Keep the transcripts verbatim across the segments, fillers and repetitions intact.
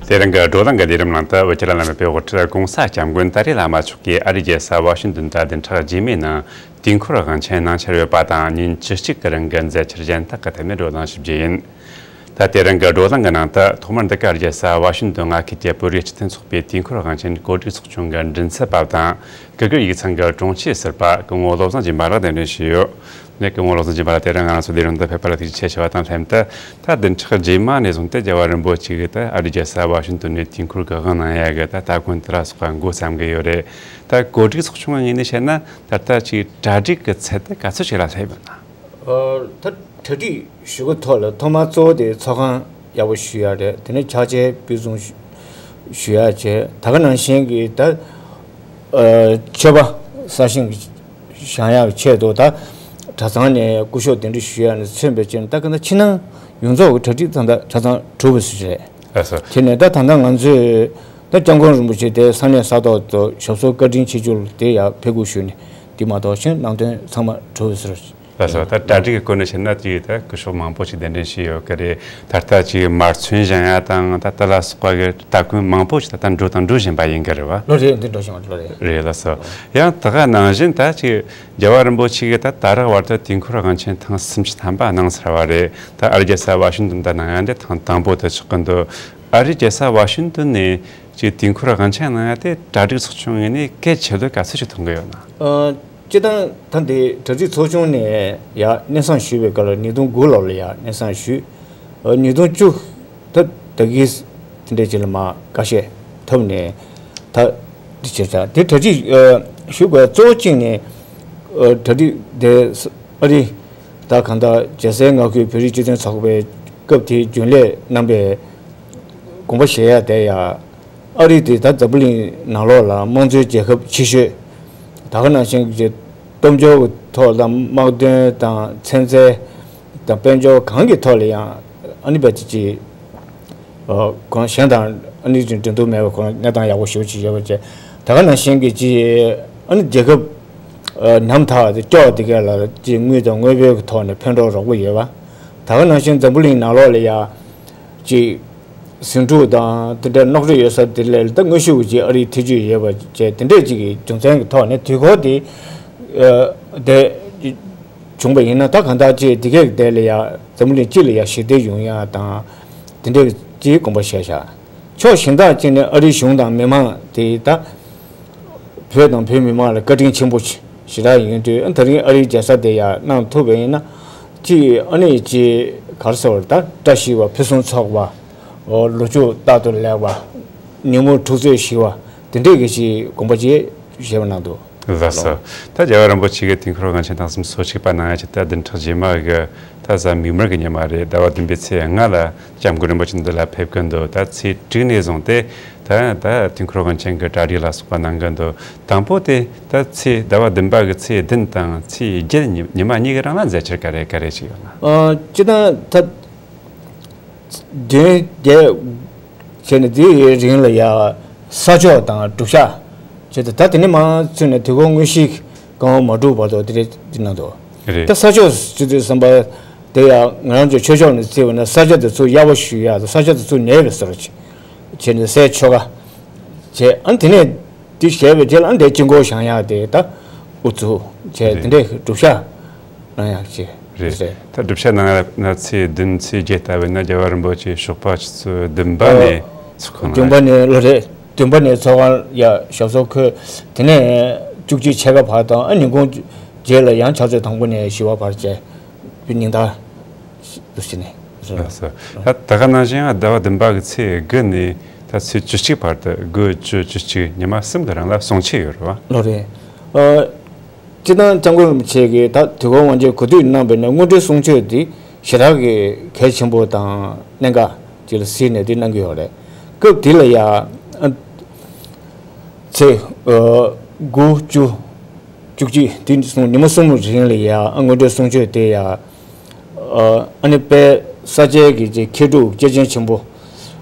དེ་རིང་གི་བགྲོ་གླེང་གི་ལས་རིམ་ནང་དུ་བོད་ཀྱི་བླ་ན་མེད་པའི་དབུ་ཁྲིད་༸གོང་ས་༸སྐྱབས་མགོན་ཏཱ་ལའི་བླ་མ་མཆོག་གིས་ཨ་རིའི་རྒྱལ་ས་ཝ་ཤིང་ཏོན་དུ་བདུན་ཕྲག་རྗེས་མའི་ནང་དུས་འཁོར་དབང་ཆེན་གནང་འཆར་ཡོད་པ་དང་། ཉིན་བཅུ་གཅིག་གི་རིང་གི་མཛད་འཆར་གཞན་དག་གི་ཐད་ནས་བགྲོ་གླེང་ཞུ་རྒྱུ་ཡིན། ད་དེ་རིང་གི་བགྲོ་གླེང་གི་ནང་དུ། ཐོག་མར་འདི་ག་ཨ་རིའི་རྒྱལ་ས་ཝ་ཤིང་ཏོན་མངའ་ཁུལ་གྱི་བོད་རིགས་སྤྱི་མཐུན་ཚོགས་པའི་དུས་འཁོར་དབང་ཆེན་གོ་སྒྲིག་ཚོགས་ཆུང་གི་མགྲིན་ཚབ་པ་དང་། སྐུ་སྒེར་ཡིག་ཚང་གི་དྲུང་ཆེ་ཟུར་པ་སྐུ་ངོ་བློ་བཟང་སྦྱིན་པ་ལགས་གདན་འདྲེན་ཞུས་ཡོད། ནས་སྐུ་ངོ་བློ་བཟང་སྦྱིན་པ་ལགས་དེ་རིང་ང་རང་ཚོ་ལས་རིམ་དུ་ཕེབས་པ་ལ་ཐུགས་རྗེ་ཆེ་ཞུ་བ་དང་ལྷན་དུ། ད་བདུན་ཕྲག་རྗེས་མ་ནས་བཟུང་སྟེ་རྒྱལ་བ་རིན་པོ་ཆེ་གིས་ད་ཨ་རིའི་རྒྱལ་ས་ཝ་ཤིང་ཏོན་ནས་དུས་འཁོར་གི་དབང་གནང་ཡ་གི་ད་སྟ་གོན་དེ་ལ་སོགས་པ་འགོ་བརྩམས་གི་ཡོད་རེད། ད་གོ་སྒྲིག་ཚོགས་ཆུང་གི་ངོས་ནས་བཤད་ན། ད་ལྟ་ཅིག་གྲ་སྒྲིག་གི་ཚད་དེ་ག་ཚོད་ཅིག་ལ་སླེབས་ཡོད་ན། ཨ། ད་གྲ་སྒྲིག་ཞུ་གི་ཐོག་ལ་ཐོག་མར་གཙོ་བོ་དེ་ཚོགས་ཁང་ཡག་པོ་ཞུ་ཡ་རེད། དེ་ནས་ཕྱག་མཇལ་ཕུལ་བྱུང་ཞུ་ཞུ་ཡ་བྱས། ད་ག་ནང་བཞིན་གྱི་ད་ཨ་མཆོད་པ་གསར་བཞེངས་བཞེངས་ཡག་གི་ཆེད་དུ། ད་གྲྭ་ཚང་ནས་སྐུ་གཤོགས་གདན་འདྲེན་ཞུ་ཡ་ནས་མཚོན་པའི་ཕྱིར། ད་ག་ད་ཕྱི་ནང་ཡོངས་རྫོགས་ཀྱི་གྲ་སྒྲིག་ད་ད་ཆ་ཚང་གྲུབ་པ་ཞིག་རེད། ལགས་སོ། དེ་ནས་ད་ད་ལྟ་ང་ཚོས་ད་༸སྐྱབས་མགོན་རིན་པོ་ཆེ་དེ་ས་གནས་ས་ཐོག་ཏུ་ཞབས་སོར་བཀའ་དྲིན་ཆེ་བསྐྱངས་དེ་ཡར་ཕེབས་སྒུག་ཞུས་ནས། དེ་མ་གཏོགས་གཞན་ནང་དོན་ཚང་མ་གྲུབ་པ་ཞིག་རེད། ལགས་སོ། ད་གྲ་སྒྲིག་གི་སྐོར་ནས་བཤད་ན། དེ་ད་སྐུ་ཞབས་མང་པོ་ཞིག་གདན་འདྲེན་བྱས་ཡོད་ཀྱི་རེད། ད་ལྟ་ཅིག་མར་ཚོན་བཞེངས་ཡ་དང་ད་ལྟ་ལ་སོགས་པ་གི་སྟ་གོན་མང་པོ་ཞིག་ད་ལྟ་འགྲོ་དང་འགྲོ་བཞིན་པ་ཡིན་གྱི་རེད་བ། ལོ་རེད། འདི་འགྲོ་བཞིན་པ་ལོ་རེད། རེད། ལགས་སོ། ཡང་ད་ག་ནང་བཞིན་ད་ཅིག་རྒྱལ་བ་རིན་པོ་ཆེ་གིས་ད་ད་རག་བར་དུ་དུས་འཁོར་དབང་ཆེན་ཐེངས་སུམ་ཅུ་ཐམ་པ་གནང་ཚར་བ་རེད། ད་ཨ་རིའི་རྒྱལ་ས་ཝ་ཤིང་ཏོན་དུ་གནང་ཡ་འདི་ཐེངས་དང་པོ་དེ་ཆགས་ཀྱི་འདུག་ཨ་རིའི་རྒྱལ་ས་ཝ་ཤིང་ཏོན་ནས་ཅིག་དུས་འཁོར་དབང་ཆེན་གནང་ཡ་དེ་གྲ་སྒྲིག་ཚོགས་ཆུང་ངོས་ནས་གལ་ཆེ་ལོས་ག་ཚོད་ཅིག་མཐོང་གི་ཡོད་ན། ཨ། སྤྱིར་བཏང་ད་འདི་གྲ་སྒྲིག་ཚོགས་ཆུང་ནས་ཡར་སྙན་སེང་ཞུས་པའི་སྐབས་ལ་ཉིས་སྟོང་དགུ་ལོ་ལ་ཡར་སྙན་སེང་ཞུས། ཨ། ཉིས་སྟོང་བཅུ། ད་ད་གིན་དེ་འདྲའི་ཅིག་ལ་མར་ཁ་ཤས་ཐོབ་ནས། ད་འདི་བྱས་ཙང་དེ་གྲ་སྒྲིག་ཨ་ཞུ་དགོས་གཙོ་བོ་གཅིག་ནས། ཨ། གྲ་སྒྲིག་དེ་ཨ་རི་ད་གང་ལྟར་རྒྱལ་སའི་མངའ་ཁུལ་བོད་རིགས་སྤྱི་མཐུན་ཚོགས་པའི་སྐབས་དེའི་རྒྱུན་ལས་རྣམ་པས་དགོངས་པ་བཞེས་ཡ་དེ་ཡ། ཨ་རི་དེ་ད་འཛམ་བུ་གླིང་ནང་ལོགས་ལ་དམངས་གཙོའི་རྒྱལ་ཁབ་ཆེ་ཤོས། ད་ག་ནང་བཞིན་གྱི་སྟོབས་འབྱོར་གྱི་ཐོག་དང་། དམག་དོན་དང་། ཚན་རྩལ་དང་། དཔལ་འབྱོར་གང་གི་ཐོག་ལ་ཡང་ཨ་ནི་རྦད་དེ་ཅིག་ཨ། གང་གཞན་དང་ཨ་ནི་འགྲན་བསྡུར་མེད་པའི་ཁོ་གནས་སྟངས་ཡག་པོ་ཞེ་པོ་ཅིག་ཡོད་པ་བྱས། ད་ག་ནང་བཞིན་གྱི་ཅིག་ཨ་ནི་རྒྱལ་ཁབ་ཨ་ནམ་ཐག་དེ་སྐྱོ་བ་དེ་ག་ལ་ཅིག་དངུལ་དང་དངོས་པོའི་ཐོག་ནས་ཕན་གྲོགས་རོགས་པོ་ཡོད་པ། ད་ག་ནང་བཞིན་འཛམ་བུ་གླིང་ནང་ལོགས་ལ་ཡ་ཅིག་ཟིང་འཁྲུག་དང་དེ་འདྲའི་རྙོག་དྲ་ཡོད་ས་དེ་ལ་ད་དངོས་ཤུགས་ཀྱིས་ཨ་རིའི་ཐེ་བྱུས་ཡོད་པ་བྱས། དེ་འདྲས་ཅིག་གི་རྒྱུ་མཚན་གྱི་ཐོག་ནས་དུས་འཁོར་དེ་ཨ་དེ་བྱུང་པ་ཡིན་ན། ད་གང་ལྟར་ཅིག་དེ་གས་དེ་ལ་ཡ་འཛམ་བུ་གླིང་སྤྱི་ལ་ཡ་ཞི་བདེ་ཡོང་ཡ་དང་དེ་འདྲས་ཅིག་དགོངས་པ་བཞེས་བཞག་ཕྱོགས་གཞན་དག་ཅིག་ནས་ཨ་རིའི་གཞུང་དང་མི་མང་དེ་ད་བོད་དང་བོད་མི་མང་ལ་བཀའ་དྲིན་ཆེན་པོ་ཞེ་དྲག་ཡིན་དུས། ཨ། དེ་རིང་ཨ་རིའི་རྒྱལ་ས་དེ་ཡ་གནང་ཐུབ་པ་ཡིན་ན། ཅིག་ཨ་ནི་ཅིག་ག་རེ་ཟེར་བ་རེད། ད་བཀྲ་ཤིས་པ། ཕུན་སུམ་ཚོགས་པ། ཨོ། ལོ་ཕྱུགས་རྟག་ཏུ་ལེགས་པ། ཉིན་མོ་འཁྲུག་རྩོད་ཞི་བ། དེ་འདྲས་ཀྱི་ཅིག་དགོངས་པ་ཅིག་བཞེས་པ་གནང་འདུག་ལགས་སོ། ད་རྒྱལ་བ་རིན་པོ་ཆེ་གིས་དུས་འཁོར་དབང་ཆེན་ཐེངས་སུམ་ཅུ་སོ་གཅིག་པ་གནང་ཡ་ཅིག་ད་བདུན་ཕྲག་རྗེས་མ་གི་ད་གཟའ་མིག་དམར་གྱི་ཉི་མ་རེད། ཟླ་བ་བདུན་པའི་ཚེས་ལྔ་ལ་སྐྱབས་མགོན་རིན་པོ་ཆེ་འདི་ལ་ཕེབས་ཀྱི་འདུག་ད་ཚེས་དྲུག་ནས་བཟུང་སྟེ་ད་ད་དུས་འཁོར་དབང་ཆེན་གྱི་གྲ་སྒྲིག་ལ་སོགས་པ་གནང་གི་འདུག་དང་པོ་དེ་ད་ཚེས་ཟླ་བ་བདུན་པ་གི་ཚེས་བདུན་དང་ཚེས་བརྒྱད་ཉི་ཉི་མ་གཉིས་ཀྱི་རིང་ལ་མཛད་འཆར་ག་རེ་ག་རེ་ཞིག་ཡོད་ན། ཨ། སྤྱིར་བཏང་ད་བདུན་བརྒྱད་བྱས་ནས་དེའི་རིང་ལ་ཡ་ས་ཆོག་དང་སྒྲུབ་ཞག་བྱས་ཏེ། ད་དེ་ནས་མར་ཚུད་ནས་དུས་འཁོར་དངོས་གཞིའི་གང་བ་མ་གྲུབ་བར་དུ་དེ་རེད། དེ་གནང་འདུག་རེད། ད་ས་ཆོག་སྤྱི་འཐུས་གསུམ་པ་དེ་ཡང་ང་རང་ཚོའི་ཆོས་ཕྱོགས་ནས་བརྩིས་པ་ན་ས་ཆ་དེ་ཚུར་གཡར་པ་ཞུ་ཡག་དང་། ས་ཆ་དེ་ཚུར་ཉོས་པའི་བཟོ་འདྲ་བྱས་ནས་སའི་ཆོ་ག་བྱས། ཨ། དེ་ནས་དེ་བཞེས་པའི་རྗེས་ལ། ཨ། དེ་དཀྱིལ་འཁོར་བཞེངས་ཡག་དེ་ད་དབུ་བཙུགས་བྱས། རེད། དེ་འདྲའི་སྒྲུབ་ཞག་གནང་ཡག་བྱས། རེད། རེད། ད་སྒྲུབ་ཞག་གནང་ཡག་ན་ཚེས་བདུན་ཚེས་བརྒྱད་ལྟ་བུ་ན་རྒྱལ་བ་རིན་པོ་ཆེ་ཞོགས་པ་ཆུ་ཚོད་བདུན་པ་ནས་ཚོགས་ཁང་ལ། བདུན་པ་ནས་ལོ་རེད། བདུན་པ་ནས་ཚོགས་ཁང་ཡ་ཞབས་སོར་འཁོད། དེ་ནས་བཅུ་གཅིག་ཕྱེད་ཀ་བར་དང་། ཨ། ཉིན་གུང་རྗེས་ལ་ཡང་ཕྱག་ཚོད་དང་པོ་ནས་བཞི་པ་བར་བྱས། ཉིན་ལྟར་དུ་བྱས་ནས། ལགས་སོ། ད་ད་ག་ནང་བཞིན་ཟླ་བ་བདུན་པ་གི་ཚེས་དགུ་ནས་ད་ཚེས་བཅུ་གཅིག་བར་དུ། དགུ་བཅུ་བཅུ་གཅིག་ཉི་མ་གསུམ་གི་རིང་ལ་གསུང་ཆོས་ཡོད་རེད་བ། ལགས་རེད། ཨ། སྤྱིར་བཏང་སྐྱབས་མགོན་རིན་པོ་ཆེ་གིས་ད་དུས་འཁོར་དབང་ཆེན་གོ་སྒྲིག་གནང་བའི་ནང་། དངོས་གྲུབ་གསུང་ཆོས་འདི་ཞེ་དྲག་གི་གལ་ཆེན་པོ་དང་གནད་འགག་ཅིག་ལ་གཟིགས་ནས་འདི་གནང་གི་ཡོད་རེད། སྐབས་འདི་ལ་ཡ། ཨ། ཚེས་ཨ་དགུ་བཅུ་བཅུ་གཅིག་དེ་གསུམ་ཉི་མ་གསུམ་རིང་ལ་ཡ། ཨ། དངོས་གྲུབ་གསུང་ཆོས་དེ་ཡ། ཨ། ཨ་ནི་དཔལ་ས་སྐྱའི་གི་ཅིག་མཁས་གྲུབ་སྐྱེས་ཆེན་ཆེན་པོ་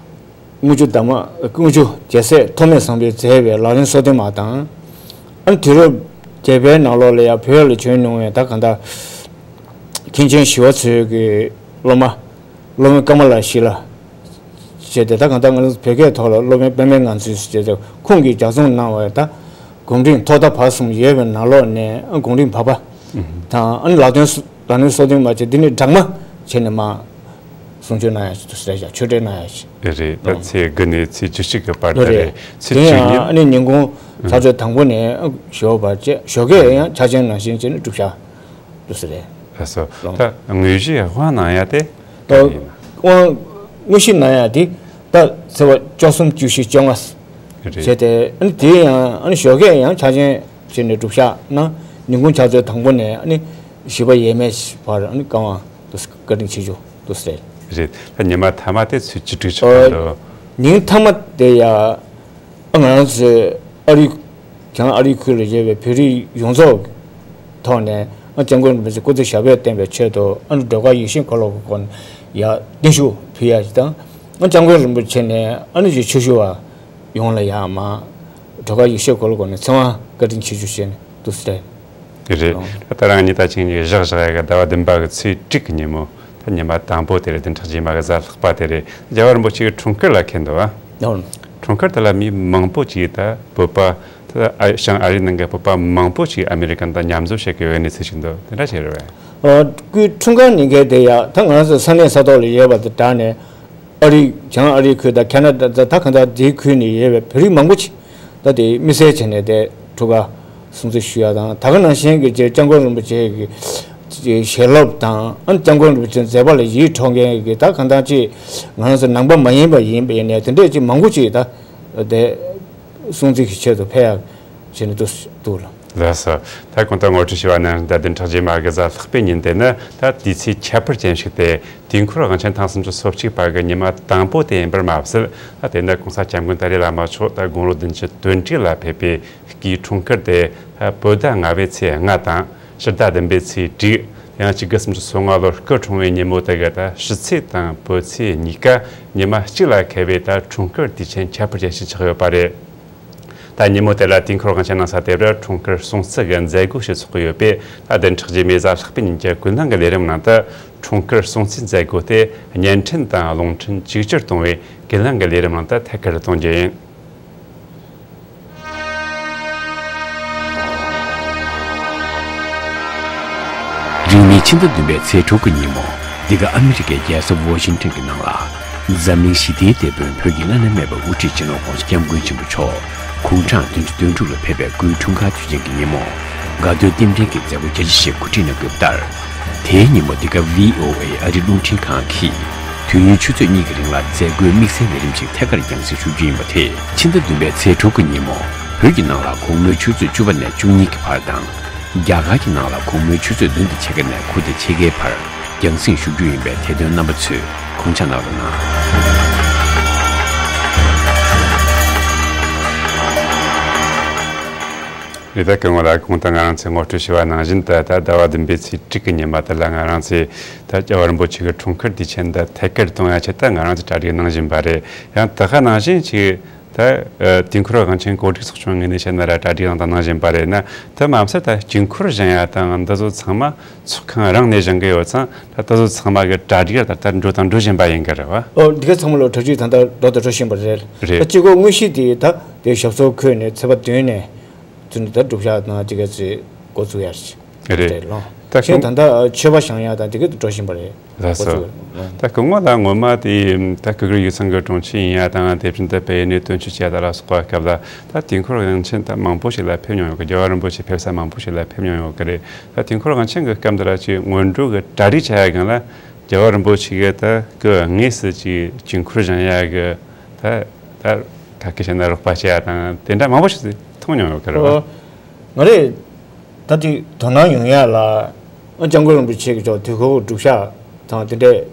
དངུལ་ཆུ་དར་མ། དངུལ་ཆུ་རྒྱལ་སྲས་ཐོགས་མེད་བཟང་པོས་མཛད་པའི་ལག་ལེན་སོ་བདུན་མ་དང་། ཨ་ནི་དུས་རབས་བརྒྱད་པའི་ནང་ལོགས་ལ་ཡ་བོད་ལ་བྱོན་མྱོང་བའི་ད་གང་ལྟར་མཁན་ཆེན་ཞི་བ་འཚོའི་གི་སློབ་མ། སློབ་དཔོན་ཀ་མ་ལ་ཤཱི་ལ། བྱས་ཏེ། ད་གང་ལྟར་ང་ཚོ་བོད་སྐད་ཐོག་ལ་སློབ་དཔོན་པདྨའི་ངང་ཚུལ་ཞེས་བྱས་ཏེ། ཁོང་གིས་ལྗགས་རྩོམ་གནང་བའི་ད་སྒོམ་རིམ་ཐོག་མཐའ་བར་གསུམ་ཡོད་པའི་ནང་ལོགས་ནས། ཨ། སྒོམ་རིམ་བར་པ་དང་། ཨ་ནི་ལག་ལེན་སོ་ལག་ལེན་སོ་བདུན་མ་བྱས། འདི་ནི་སྦྲགས་མ་བྱས་ནས་མར་གསུང་ཆོས་གནང་ཡ་ཞིག་ཏུ་ཟེར་ཡ། ཆོས་འབྲེལ་གནང་ཡ་ཞིག་རེད། ད་ཨོ། ཚེས་དགུ་ནས་ཚེས་བཅུ་གཅིག་གི་བར་ལོ་དེ་རེད། རེད། ཚེས་དེ་བཅུ་ཡང་ཉིན། ཨ་ནི་ཉིན་གུང་ཨ། ཕྱག་ཚོད་དང་པོ་ནས་ཞོགས་པ་བྱས། ཞོགས་ཀས་ཡང་ཕྱག་ཆེན་ནང་བཞིན་བྱས་ནས་བསྒྲུབ་བྱ་ཏུ་ཟེར་རེད། ལགས་སོ། ལགས། ད་དངོས་གཞི་དབང་གནང་ཡ་དེ་ད་ག་ཡིན་ན། དབང་དངོས་གཞི་གནང་ཡ་དེ་ད་ཚེས་པ་བཅུ་གསུམ་བཅུ་བཞི་བཅོ་ལྔ་རེད། བྱས་ཏེ། ཨ་ནི་དེ་ཡང་ཨ་ནི་ཞོགས་ཀས་ཡང་ཕྱག་ཆེན་བྱས་ནས་བསྒྲུབ་བྱ་གནང་། ཉིན་གུང་ཕྱག་ཚོད་དང་པོ་ནས་ཨ་ནི་བཞི་པ་ཡས་མས་བར་ཨ་ནི་བསྐང་བ་དུ་བཀའ་དྲིན་ཆེ་ཞུ་དུ་ཟེར། རེད། ད་ཉི་མ་མཐའ་མ་དེ་ཚེས་བཅུ་དྲུག་ཆགས་ཀྱི་འདུག་ཉིན་མཐའ་མ་དེ་ཡ། ཨ། ང་རང་ཚོའི་ཨ་རི། བྱང་ཨ་རི་ཁུལ་ལ་ཡོད་པའི་བོད་རིགས་ཡོངས་རྫོགས་ཐོག་ནས། ཨ། སྐྱབས་མགོན་རིན་པོ་ཆེ་སྐུ་ཚེ་ཞབས་པད་བརྟན་པའི་ཆེད་དུ། ཨ་ནི་སྒྲོལ་དཀར་ཡེ་ཤེས་འཁོར་ལོ་གི་སྒོ་ནས་ཡ་བརྟན་བཞུགས་ཕུལ་ཡ་ཞིག་དང་། ཨ། སྐྱབས་མགོན་རིན་པོ་ཆེ་ནས་ཨ་ནི་ཆོས་ཞུ་བ་ཡོངས་ལ་ཡ་མར་སྒྲོལ་དཀར་ཡེ་ཤེས་འཁོར་ལོ་སྒོ་ནས་ཚེ་དབང་བཀའ་དྲིན་ཆེ་ཞུ་བྱས་ནས་འདུག་ཟེར། རེད། ཨོ། ད་རང་ཉིད་ད་ཅིག་ཉིད་བཞག་བཞག་ཡ་གི་ཟླ་བ་བདུན་པ་གི་ཚེས་དྲུག་གི་ཉིན་མོ། ད་ཉི་མ་དང་པོ་དེ་རེད། བདུན་ཕྲག་རྗེས་མ་གི་གཟའ་ལྷག་པ་དེ་རེད། རྒྱལ་བ་རིན་པོ་ཆེ་གི་འཁྲུངས་སྐར་ལ་འཁེལ་འདུག་ཨ། ཨོ། འཁྲུངས་སྐར་དེ་ལ་མི་མང་པོ་ཅིག་ད་བོད་པ། ད་ཨ། བྱང་ཨ་རིའི་ནང་གི་བོད་པ་མང་པོ་ཅིག་ཨ་མེ་རི་ཀ་དང་མཉམ་འཛོམས་བྱེད་ཀྱི་ཡོད་གནས་ཚུལ་ཞིག་འདུག་དེ་འདྲ་ཞིག་རེད་པས། ཨོ། སྐུའི་འཁྲུངས་སྐར་ཉིན་འགའི་དེ་ཡ། ད་ང་རང་ཚོ་ས་གནས་ས་ཐོག་ལ་ཡོད་པ་དང་སྦྲགས་ནས། ཨ་རི། བྱང་ཨ་རི་ཁུལ་དང་ཁེ་ན་ཌ། ད་གང་ལྟར་དེའི་ཁུལ་ནས་ཡོད་པའི་བོད་རིགས་མང་པོ་ཅིག་ད་དེ་དམིགས་བསལ་བྱས་ནས་དེ་འཁྲུངས་སྐར་སྲུང་བརྩི་ཞུ་ཡ་དང་། ད་ག་ནང་བཞིན་གྱི་ཅིག་སྐྱབས་མགོན་རིན་པོ་ཆེ་གི་ཞལ་སློབ་དང་། ཨ། སྐྱབས་མགོན་རིན་པོ་ཆེའི་མཛད་པ་ལ་ཡིད་འཕྲོག་མཁན་གྱི། ད་གང་ལྟར་ཅིག་ང་རང་ཚོ་ནང་པ་མ་ཡིན་པ་ཡིན་པ་ཡིན་ནའི་དེ་འདྲས་ཅིག་མང་པོ་ཅིག་ད་དེ་སྲུང་བརྩི་གི་ཆེད་དུ་ཕེབས་ཡ་བྱས་ནས་འདུག་འདུག་ལ། ལགས་སོ། ད་གོང་དུ་ངོ་སྤྲོད་ཞུས་པ་ནང་བཞིན། ད་བདུན་ཕྲག་རྗེས་མ་གི་གཟའ་ལྷག་པའི་ཉིན་དེ་ནི་ད་དུས་ཚིགས་ཁྱད་པར་ཅན་ཞིག་སྟེ། དུས་འཁོར་དབང་ཆེན་ཐེངས་སུམ་ཅུ་སོ་གཅིག་པ་གི་ཉི་མ་དང་པོ་དེ་ཡིན་པར་མ་ཟད། ད་དེ་ནི་གོང་ས་སྐྱབས་མགོན་ཏཱ་ལའི་བླ་མ་མཆོག་ད་དགུང་ལོ་བདུན་ཅུ་དོན་དྲུག་ལ་ཕེབས་པའི་སྐུའི་འཁྲུངས་སྐར་དེ། བོད་ཟླ་ལྔ་པའི་ཚེས་ལྔ་དང་། ཕྱི་ཟླ་བདུན་པའི་ཚེས་དྲུག་ཡང་གཅིག་དགུ་སུམ་ཅུ་སོ་ལྔ་ལོར་སྐུ་འཁྲུངས་པའི་ཉིན་མོ་དེ་གི་ད་ཕྱི་ཚེས་དང་བོད་ཚེས་གཉིས་ཀ་ཉི་མ་གཅིག་ལ་འཁེལ་བའི་ད་འཁྲུངས་སྐར་དུས་ཆེན་ཁྱད་པར་ཅན་ཞིག་ཆགས་ཡོད་པ་རེད། ད་ཉིན་མོ་དེ་ལ་དུས་འཁོར་དབང་ཆེན་གནང་ས་དེར་འཁྲུངས་སྐར་སྲུང་བརྩི་གི་མཛད་སྒོ་ཞིག་ཚོགས་ཀྱི་ཡོད་པས། ད་བདུན་ཕྲག་རྗེས་མའི་གཟའ་ལྷག་པའི་ཉིན་གྱི་ཀུན་གླེང་གི་ལས་རིམ་ནང་དུ། འཁྲུངས་སྐར་སྲུང་བརྩིའི་མཛད་སྒོ་དེ་བརྙན་འཕྲིན་དང་རླུང་འཕྲིན་བཅོས་བསྒྱུར་གཏོང་བའི་ཀུན་གླེང་གི་ལས་རིམ་ནང་དུ་ཐད་ཀར་གཏོང་རྒྱུ་ཡིན། རིང་མིན་ཕྱི་ཟླ་བདུན་པའི་ཚེས་དྲུག་གི་ཉིན་མོ། འདི་ག་ཨ་མི་རི་ཀའི་རྒྱལ་ས་ཝོ་ཤིང་ཊོན་གྱི་ནང་ལ། འཛམ་གླིང་ཞི་བདེའི་དེད་དཔོན་བོད་ཀྱི་བླ་ན་མེད་པའི་དབུ་ཁྲིད་སྤྱི་ནོར་༸གོང་ས་༸སྐྱབས་མགོན་ཆེན་པོ་མཆོག་གུང་གྲངས་བདུན་ཅུ་དོན་དྲུག་ལ་ཕེབས་པའི་སྐུའི་འཁྲུངས་སྐར་དུས་ཆེན་གྱི་ཉིན་མོ། དགའ་སྟོན་རྟེན་འབྲེལ་གྱི་མཛད་སྒོ་བརྒྱ་ཆ་བཞི་གོ་སྒྲིག་གནང་དགོས་པ་ལྟར། དེའི་ཉིན་མོ་འདི་ག་བྷི་ཨོ་ཨེ་ཨ་རིའི་རླུང་འཕྲིན་ཁང་གིས། དུས་ཡུན་ཆུ་ཚོད་གཉིས་ཀྱི་རིང་ལ་མཛད་སྒོའི་དམིགས་བསལ་ལས་རིམ་ཞིག་ཐད་ཀར་རྒྱང་སྲིང་ཞུ་རྒྱུ་ཡིན་པ་དེ། ཕྱི་ཟླ་བདུན་པའི་ཚེས་དྲུག་གི་ཉིན་མོ། བོད་ཀྱི་ནང་ལ་དགོང་མོའི་ཆུ་ཚོད་བཅུ་པ་ནས་བཅུ་གཉིས་ཀྱི་བར་དང་། རྒྱ་གར་གྱི་ནང་ལ་དགོང་མོའི་ཆུ་ཚོད་བདུན་དང་ཕྱེད་ཀ་ནས་དགུ་དང་ཕྱེད་ཀའི་བར་རྒྱང་སྲིང་ཞུ་རྒྱུ་ཡིན་པས། དེ་དོན་རྣམ་པ་ཚོས་དགོངས་འཇགས་གནང་རོགས་གནང་། རེད། ད་སྐུ་ངོ་ལགས། གོང་དུ་ང་རང་ཚོས་ངོ་སྤྲོད་ཞུས་པ་ནང་བཞིན་དུ། ད་ཟླ་བ་བདུན་པའི་ཚེས་དྲུག་གི་ཉིན་མ་དེ་ལ་ང་རང་ཚོས་ད་རྒྱལ་བ་རིན་པོ་ཆེ་གི་འཁྲུངས་སྐར་དུས་ཆེན་འདི་ཐད་ཀར་གཏོང་ཡ་ཆེད་དུ་ང་རང་ཚོས་གྲ་སྒྲིག་གནང་བཞིན་པ་རེད། ཡང་ད་ག་ནང་བཞིན་ཅིག་ད་ཨ་དུས་འཁོར་དབང་ཆེན་གོ་སྒྲིག་ཚོགས་ཆུང་ངོས་ནས་བཤད་ན་ར་གྲ་སྒྲིག་དང་དང་གནང་བཞིན་པ་རེད། ན་དེ་མ་ཟད་ད་དཀྱིལ་འཁོར་བཞེངས་ཡ་དང་འདི་ཚོ་ཚང་མ་ཚོགས་ཁང་རང་ནས་བཞེངས་གི་ཡོད་ཙང་། ད་དེ་ཚོ་ཚང་མ་གི་གྲ་སྒྲིག་ད་ལྟ་འགྲོ་དང་འགྲོ་བཞིན་པ་ཡིན་གི་རེད་བ། ཨོ། འདི་ག་ཚང་མ་ལོ་གྲ་སྒྲིག་ད་ལྟ་འགྲོ་དང་འགྲོ་བཞིན་པ་རེད། རེད། ད་སྤྱི་སྒོ་དངོས་གཞི་དེ་ད་དེ་ཞབས་སོར་འཁོད་ནས་ཚེས་པ་བདུན་ནས་ཚུན་ད་སྒྲུབ་བྱ་དང་དེ་ག་ཚོད་འགོ་བཙུགས་ཡ་རེད། རེད། ལོ། ད་གཞན་ད་ལྟ་མཆོད་པ་བཞེངས་ཡ་དང་དེ་ག་འགྲོ་བཞིན་པ་རེད། ལགས་སོ། ད་སྐུ་ངོ་ལ་ངོ་མ་དེ་ད་སྐུ་སྒེར་ཡིག་ཚང་གི་དྲུང་ཆེ་ཡིན་ཡ་དང་། དེ་བཞིན་དུ་བོད་ཡིག་ནས་དོན་གཅོད་བྱས་ཡ་ལ་སོགས་པ་སྐབས་ལ། ད་དུས་འཁོར་དབང་ཆེན་ད་མང་པོ་ཞིག་ལ་ཕེབས་མྱོང་ཡོད་གི། རྒྱལ་བ་རིན་པོ་ཆེ་ཕེབས་ས་མང་པོ་ཞིག་ལ་ཕེབས་མྱོང་ཡོད་གི་རེད། ད་དུས་འཁོར་དབང་ཆེན་གྱི་སྐབས་འདི་ལ་ཅིག་སྔོན་འགྲོ་གི་གྲ་སྒྲིག་བྱ་ཡ་སྒང་ལ། རྒྱལ་བ་རིན་པོ་ཆེ་གི་ད་སྐུ་དངོས་སུ་ཅིག་དཀྱིལ་འཁོར་བཞེངས་ཡ་གི་ད་ད་ག་གེ་བྱས་ན་རོགས་པ་བྱེད་ཡ་དང་དེ་འདྲ་མང་པོ་ཞིག་མཐོང་མྱོང་ཡོད་གི་རེད་བ། ཨོ། ང་རེ་ད་དེ་དོ་སྣང་ཡོང་ཡ་ལ། ཨ། སྐྱབས་མགོན་རིན་པོ་ཆེ་གི་ཅོག་དུས་འཁོར་སྒྲུབ་བྱ་དང་དེ་འདྲས་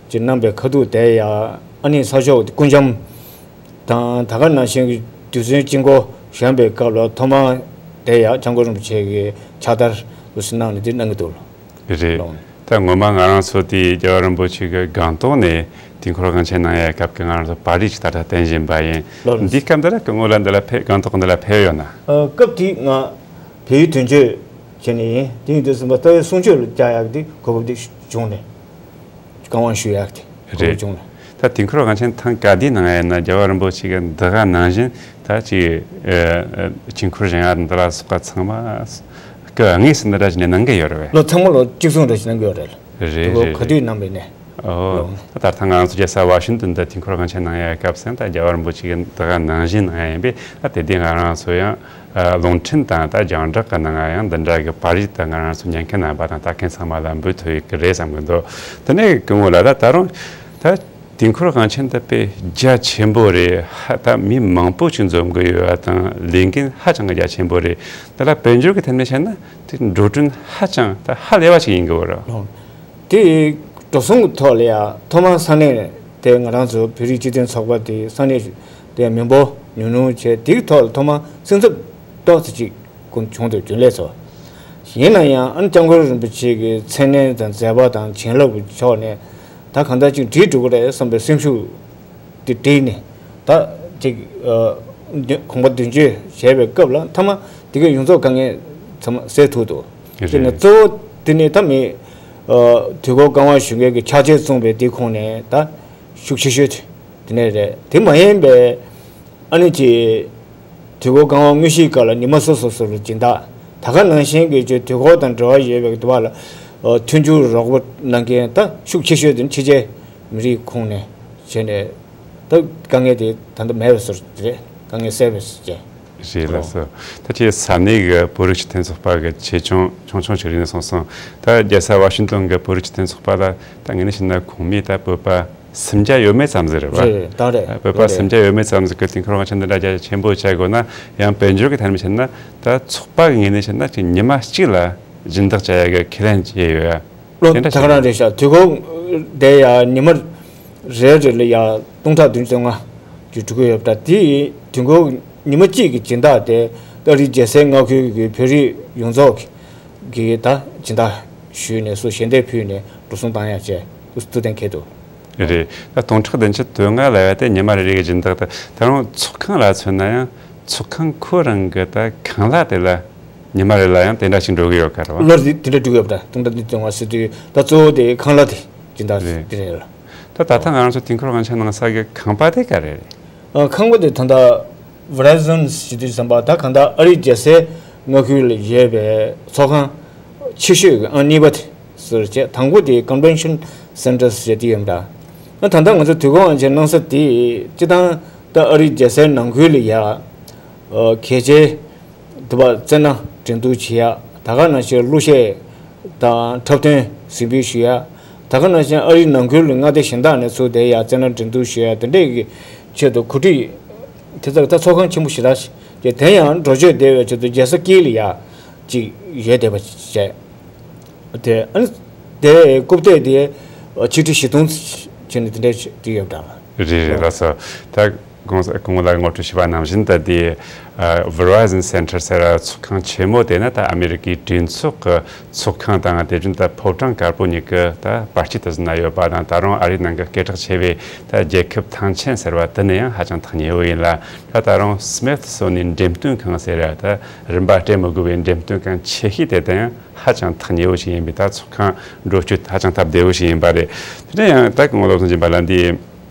ཀྱི་གནང་པའི་ཁ་ཐུག་དེ་ཡ། ཨ་ནི་ས་ཕྱོགས་སྐུ་འཆམ་དང་ད་ག་ནང་བཞིན་གྱི་རྡུལ་ཚོན་དཀྱིལ་འཁོར་བཞེངས་པའི་སྐབས་ལ་ཐོག་མར་དེ་ཡ་སྐྱབས་མགོན་རིན་པོ་ཆེ་གི་ཕྱག་དར་དུ་གནང་ནས་དེ་གནང་གི་འདུག་ལ། རེད། ལོང་། ད་ངོ་མ་ང་རང་ཚོ་དེ་རྒྱལ་བ་རིན་པོ་ཆེ་གི་སྒང་ཏོག་ནས་དུས་འཁོར་དབང་ཆེན་གནང་ཡའི་སྐབས་ཀྱི་ང་རང་ཚོ་པར་རིས་ཅིག་ད་ལྟ་བསྟན་བཞིན་པ་ཡིན། ལོ། འདིའི་སྐབས་འདི་ལ་སྐུ་ངོ་ལ་འདི་ལ་ཕེབས། སྒང་ཏོག་འདི་ལ་ཕེབས་ཡོད་ན། ཨ། སྐབས་དེ་ང་བལ་ཡུལ་དོན་གཅོད་བྱས་ནས་ཡིན། དེ་ཡིན་དུས་ཙམ་པ་རྩ་བའི་གསུང་ཆོས་ལ་བཅར་ཡག་དེ་གོ་སྐབས་དེ་བྱུང་ནས། བཀའ་དབང་ཞུ་ཡག་དེ་གོ་སྐབས་རེད། བྱུང་ནས། ད་དུས་འཁོར་དབང་ཆེན་ཐེངས་ག་དུས་གནང་ཡ་ཡིན་ན། རྒྱལ་བ་རིན་པོ་ཆེ་གི་འདི་ག་ནང་བཞིན་ད་ཅིག་ཨ་ཨ་དཀྱིལ་འཁོར་བཞེངས་ཡ་འདི་ལ་སོགས་པ་ཚང་མ་སྐུ་དངོས་སུ་འདི་འདྲ་བྱས་ནས་གནང་གི་ཡོད་རེད་པས། ལོ་ཚང་མ་ལོ་གཅིག་མཚུངས་འདྲ་ཞིག་གནང་གི་ཡོད་རེད། རེད། དེ་གོ་རེད། ག་དུས་གནང་བས་ནས། ཨོ། ལོ། ད་ད་ལྟ་ང་ཚོ་རྒྱལ་ས་ཝ་ཤིང་ཏོན་དུ་དུས་འཁོར་དབང་ཆེན་གནང་ཡ་སྐབས་སུ་ད་རྒྱལ་བ་རིན་པོ་ཆེ་གི་འདི་ག་ནང་བཞིན་གནང་ཡ་ཡིན་པས། ད་དེ་དུས་ང་རང་ཚོ་ཡང་ཨ་རླུང་འཕྲིན་དང་ད་རྒྱང་བསྒྲགས་ཀྱི་ནང་ང་ཡང་འདི་འདྲ་གི་པར་རིས་ད་ང་རང་ཚོ་ཉན་མཁན་རྣམ་པ་དང་ལྟ་མཁན་ཚང་མ་ལ་འབུལ་ཐུབ་ཡོད་ཀྱི་རེད་བསམ་གི་འདུག་དེ་ནས་སྐུ་ངོ་ལགས། ད་ད་རུང་ད་དུས་འཁོར་དབང་ཆེན་ད་དཔེ་རྒྱ་ཆེན་པོ་རེད། ཧ། ད་མི་མང་པོ་ཅིག་འཛོམས་གི་ཡོད་པ་དང་ལས་འགན་ཧ་ཅང་གི་རྒྱ་ཆེན་པོ་རེད། དེ་ལ་དཔལ་འབྱོར་གྱི་ཐད་ནས་བཤད་ན་དེ་འགྲོ་གྲོན་ཧ་ཅང་ད་ཧ་ལས་པ་ཞིག་ཡིན་གི་ཡོད་རེད། ཨོ། དེ་འགྲོ་སོང་གི་ཐོག་ལ་ཡ་ཐོག་མར་ས་གནས་དེ་ང་རང་ཚོ་བོད་རིགས་སྤྱི་མཐུན་ཚོགས་པ་དེ་ས་གནས་དེ་མི་འབོར་ཉུང་ཉུང་བྱས། དེའི་ཐོག་ལ་ཐོག་མར་སེམས་འཚབ་ཏོག་ཙམ་ཅིག་ཀུན་བྱུང་འདུག་རྒྱུན་ལས་ཚོ། ཡིན་ན་ཡང་ཨ་ནི་སྐྱབས་མགོན་རིན་པོ་ཆེ་གི་མཚན་གནས་དང་མཛད་པ་དང་བྱིན་རླབས་ཀྱི་ཕྱོགས་ནས་ད་གང་ལྟར་ཅིག་འགྲིག་འགྲོ་གི་རེད་བསམ་པའི་སེམས་ཤུགས་དེ་བསྒྲིལ་ནས། ད་ཅིག་ཨ་གོམ་པ་མདུན་སྐྱོད་བྱས་པའི་སྐབས་ལ་མཐའ་མ་དེ་གའི་ཡོངས་རྫོགས་དཀའ་ངལ་ཚང་མ་སེལ་ཐུབ་འདུག་རེད། དེ་ནས་གཙོ་བོ་དེ་ནི་ད་མི་ཨ་དུས་འཁོར་ཀ་ཝང་ཞུ་མཁན་གྱི་ཕྱག་རྗེས་བཙོང་པའི་དེ་ཁོངས་ནས་ད་ཤུགས་ཆེ་ཤོས་དེ་དེ་ནས་རེད། དེ་མ་ཡིན་པའི་ཨ་ནི་ཅིག་དུས་འཁོར་ཀ་ཝང་དངོས་གཞིའི་སྐབས་ལ་ཉི་མ་སོ་སོ་སོ་ལ་སྦྱིན་བདག་ད་ག་ནང་བཞིན་གྱི་ཅིག་དུས་འཁོར་དང་འབྲེལ་བ་ཡོད་པའི་དུ་བ་ལ་ཨ་མཐུན་འགྱུར་རོགས་པ་གནང་མཁན་ད་ཤུགས་ཆེ་ཤོས་དེ་ནི་ཕྱི་རྒྱལ་མི་རིགས་ཁོངས་ནས་བྱས་ནས་ད་དཀའ་ངལ་དེ་ད་ལྟ་མེད་པའི་བཟོ་འདྲ་རེད། དཀའ་ངལ་སེལ་བའི་བཟོ་འདྲ། རེད་ལགས་སོ། ད་ཁྱེད་ས་གནས་ཀྱི་བོད་རིགས་སྤྱི་མཐུན་ཚོགས་པ་གི་ཆེད་སྐྱོང་ཆུང་ཆུང་ཞིག་རེད་ནས་གསུངས་སོང་། ད་རྒྱལ་ས་ཝ་ཤིང་ཏོན་གྱི་བོད་རིགས་སྤྱི་མཐུན་ཚོགས་པ་ལ་ད་ངས་ནས་བཤད་ན་ཁོང་མིས་ད་བོད་པ་སུམ་བརྒྱ་ཡོད་མེད་ཙམ་ཟིག་རེད་བ། རེད། ད་རེད། བོད་པ་རེད། སུམ་བརྒྱ་ཡོད་མེད་ཙམ་ཟིག་གི་དུས་འཁོར་དབང་ཆེན་འདི་འདྲ་རྒྱ་ཆེན་པོ་བྱ་དགོས་ན་ཡང་དཔལ་འབྱོར་གྱི་ཐད་ནས་བཤད་ན་ད་ཚོགས་པ་གི་ངོས་ནས་བཤད་ན་ཅིག་ཉི་མ་གཅིག་ལ་སྦྱིན་བདག་བྱ་ཡ་གི་ཁས་ལེན་བྱས་ཡོད་ཡ། ལོ་དེ་འདྲ་ད་ག་རང་རེད་ཤག་དུས་འཁོར་དེ་ཡ་ཉི་མ་རེ་རེ་ལ་ཡ་སྟོང་ཕྲག་བདུན་ཅུ་དོན་ལྔ་ཅིག་འགྲོ་གི་ཡོད་པ་འདྲ། དེ་དུས་འཁོར་ཉི་མ་གཅིག་གི་སྦྱིན་བདག་དེ་ཨ་རིའི་རྒྱལ་སའི་མངའ་ཁུལ་གྱི་བོད་རིགས་ཡོངས་རྫོགས་ཀྱི་ད་སྦྱིན་བདག་ཞུས་ནས་སུ་ཞལ་འདེབས་ཕུལ་ནས་འགྲོ་སོང་བཏང་ཡ་བྱས་ཐུབ་བསྡད་མཁན་འདུག་རེད། ད་སྟོང་ཕྲག་བདུན་ཅུ་དོན་ལྔ་ལབ་ཡ་དེ་ཉི་མ་རེ་རེ་གི་སྦྱིན་བདག་དེ། ད་རུང་ཚོགས་ཁང་ལ་མཚོན་ན་ཡང་ཚོགས་ཁང་ཁོ་རང་གི་ད་ཁང་གླ་དེ་ལ་ཉི་མ་རེ་ལ་ཡང་དེ་འདྲ་ཞིག་འགྲོ་གི་ཡོད་ཀ་རེད་བ། ལོ་རེ་དེ་འདྲ་འགྲོ་གི་ཡོད་པ་འདྲ། སྟོང་ཕྲག་བདུན་ཅུ་དོན་ལྔ་ཟེར་དུས་ད་གཙོ་བོ་དེ་ཁང་གླ་དེ་སྦྱིན་བདག་རེད། དེ་རེད་ལ། ད་ད་ལྟ་ང་རང་ཚོ་དུས་འཁོར་དབང་ཆེན་གནང་ས་གི་ཁང་པ་དེ་ག་རེ་རེད། ཨ། ཁང་པ་དེ་ད་ལྟ་Verizon་ཞེས་དུས་ཙམ་པ་ད་གང་ལྟར་ཨ་རིའི་རྒྱལ་སའི་མངའ་ཁུལ་ལ་ཡོད་པའི་ཚོགས་ཁང་ཆེ་ཤོས་ཀྱི་ཨང་གཉིས་པ་དེ་ཟེར་བྱས། དང་པོ་དེ་Convention Center་ཞེས་དེ་ཡོད་པ་འདྲ། ཨ། ད་ལྟ་ང་ཚོ་དུས་འཁོར་དབང་ཆེན་གནང་ས་དེ་སྤྱིར་བཏང་ད་ཨ་རིའི་རྒྱལ་སའི་ནང་ཁུལ་ལ་ཡ། ཨ། གལ་ཆེའི་དུ་བ་རྩེད་སྣ་འགྲན་བསྡུར་བྱེད་ཡ། ད་ག་ནང་བཞིན་གླུ་གཞས་དང་འཁྲབ་སྟོན་གཟིགས་འབུལ་ཞུ་ཡ། ད་ག་ནང་བཞིན་ཨ་རིའི་ནང་ཁུལ་ལ་མངའ་སྡེ་གཞན་དག་ནས་ཚུར་བསྡད་ཡ་རྩེད་སྣ་འགྲན་བསྡུར་ཞུ་ཡ་དེ་འདྲས་ཀྱི་ཆེད་དུ་གོ་སྒྲིག་དེ་ཚོ་ད་ཚོགས་ཁང་ཆེན་པོ་ཞེ་དྲག་ཅིག་དེ་ཡང་འགྲོ་སྐྱོད་བདེ་བའི་ཆེད་དུ་རྒྱལ་ས་དཀྱིལ་ལ་ཡ་ཅིག་ཡོད་བསྡད་པ་བྱས། དེ་ཨ་ནི་དེ་རྐུབ་སྟེགས་དེ་ཆིག་ཁྲི་བཞི་སྟོང་བྱས་ནས་དེ་འདྲས་ཅིག་ཡོད་པ་འདྲ། རེད་རེད། ལགས་སོ། ད་གོང་ས་སྐུ་ངོ་ལགས་ངོ་སྤྲོད་ཞུས་པ་ནང་བཞིན་ད་དེ་ཨ་Verizon Center་ཟེར་བ་ཚོགས་ཁང་ཆེན་མོ་དེ་ནི་ད་ཨ་མེ་རི་ཀའི་གྲོས་ཚོགས་ཀྱི་ཚོགས་ཁང་དང་དེ་བཞིན་ད་ཕོ་བྲང་དཀར་པོ་གཉིས་ཀྱི་ད་བར་དཀྱིལ་དུ་ཟིན་ན་ཡོད་པ་དང་། ད་རུང་ཨ་རིའི་ནང་གི་སྐད་གྲགས་ཆེ་བའི་ད་རྒྱལ་ཁབ་ཐང་ཆེན་ཟེར་བ་དེ་ནི་ཡང་ཧ་ཅང་ཐག་ཉེ་བོ་ཡིན་ལ། ད་ད་རུང་Smithsonian་འགྲེམས་སྟོན་ཁང་ཟེར་ཡ་ད་རིན་པ་སྤྲད་མི་དགོས་པའི་འགྲེམས་སྟོན་ཁང་ཆེ་ཤོས་དེ་དང་ཡང་ཧ་ཅང་ཐག་ཉེ་བོ་ཞིག་ཡིན་པས། ད་ཚོགས་ཁང་འགྲོ་སྐྱོད་ཧ་ཅང་སྟབས་བདེ་བོ་ཞིག་ཡིན་པ་རེད། དེ་ནས་ཡང་ད་སྐུ་ངོ་བློ་བཟང་སྦྱིན་པ་ལགས་འདི་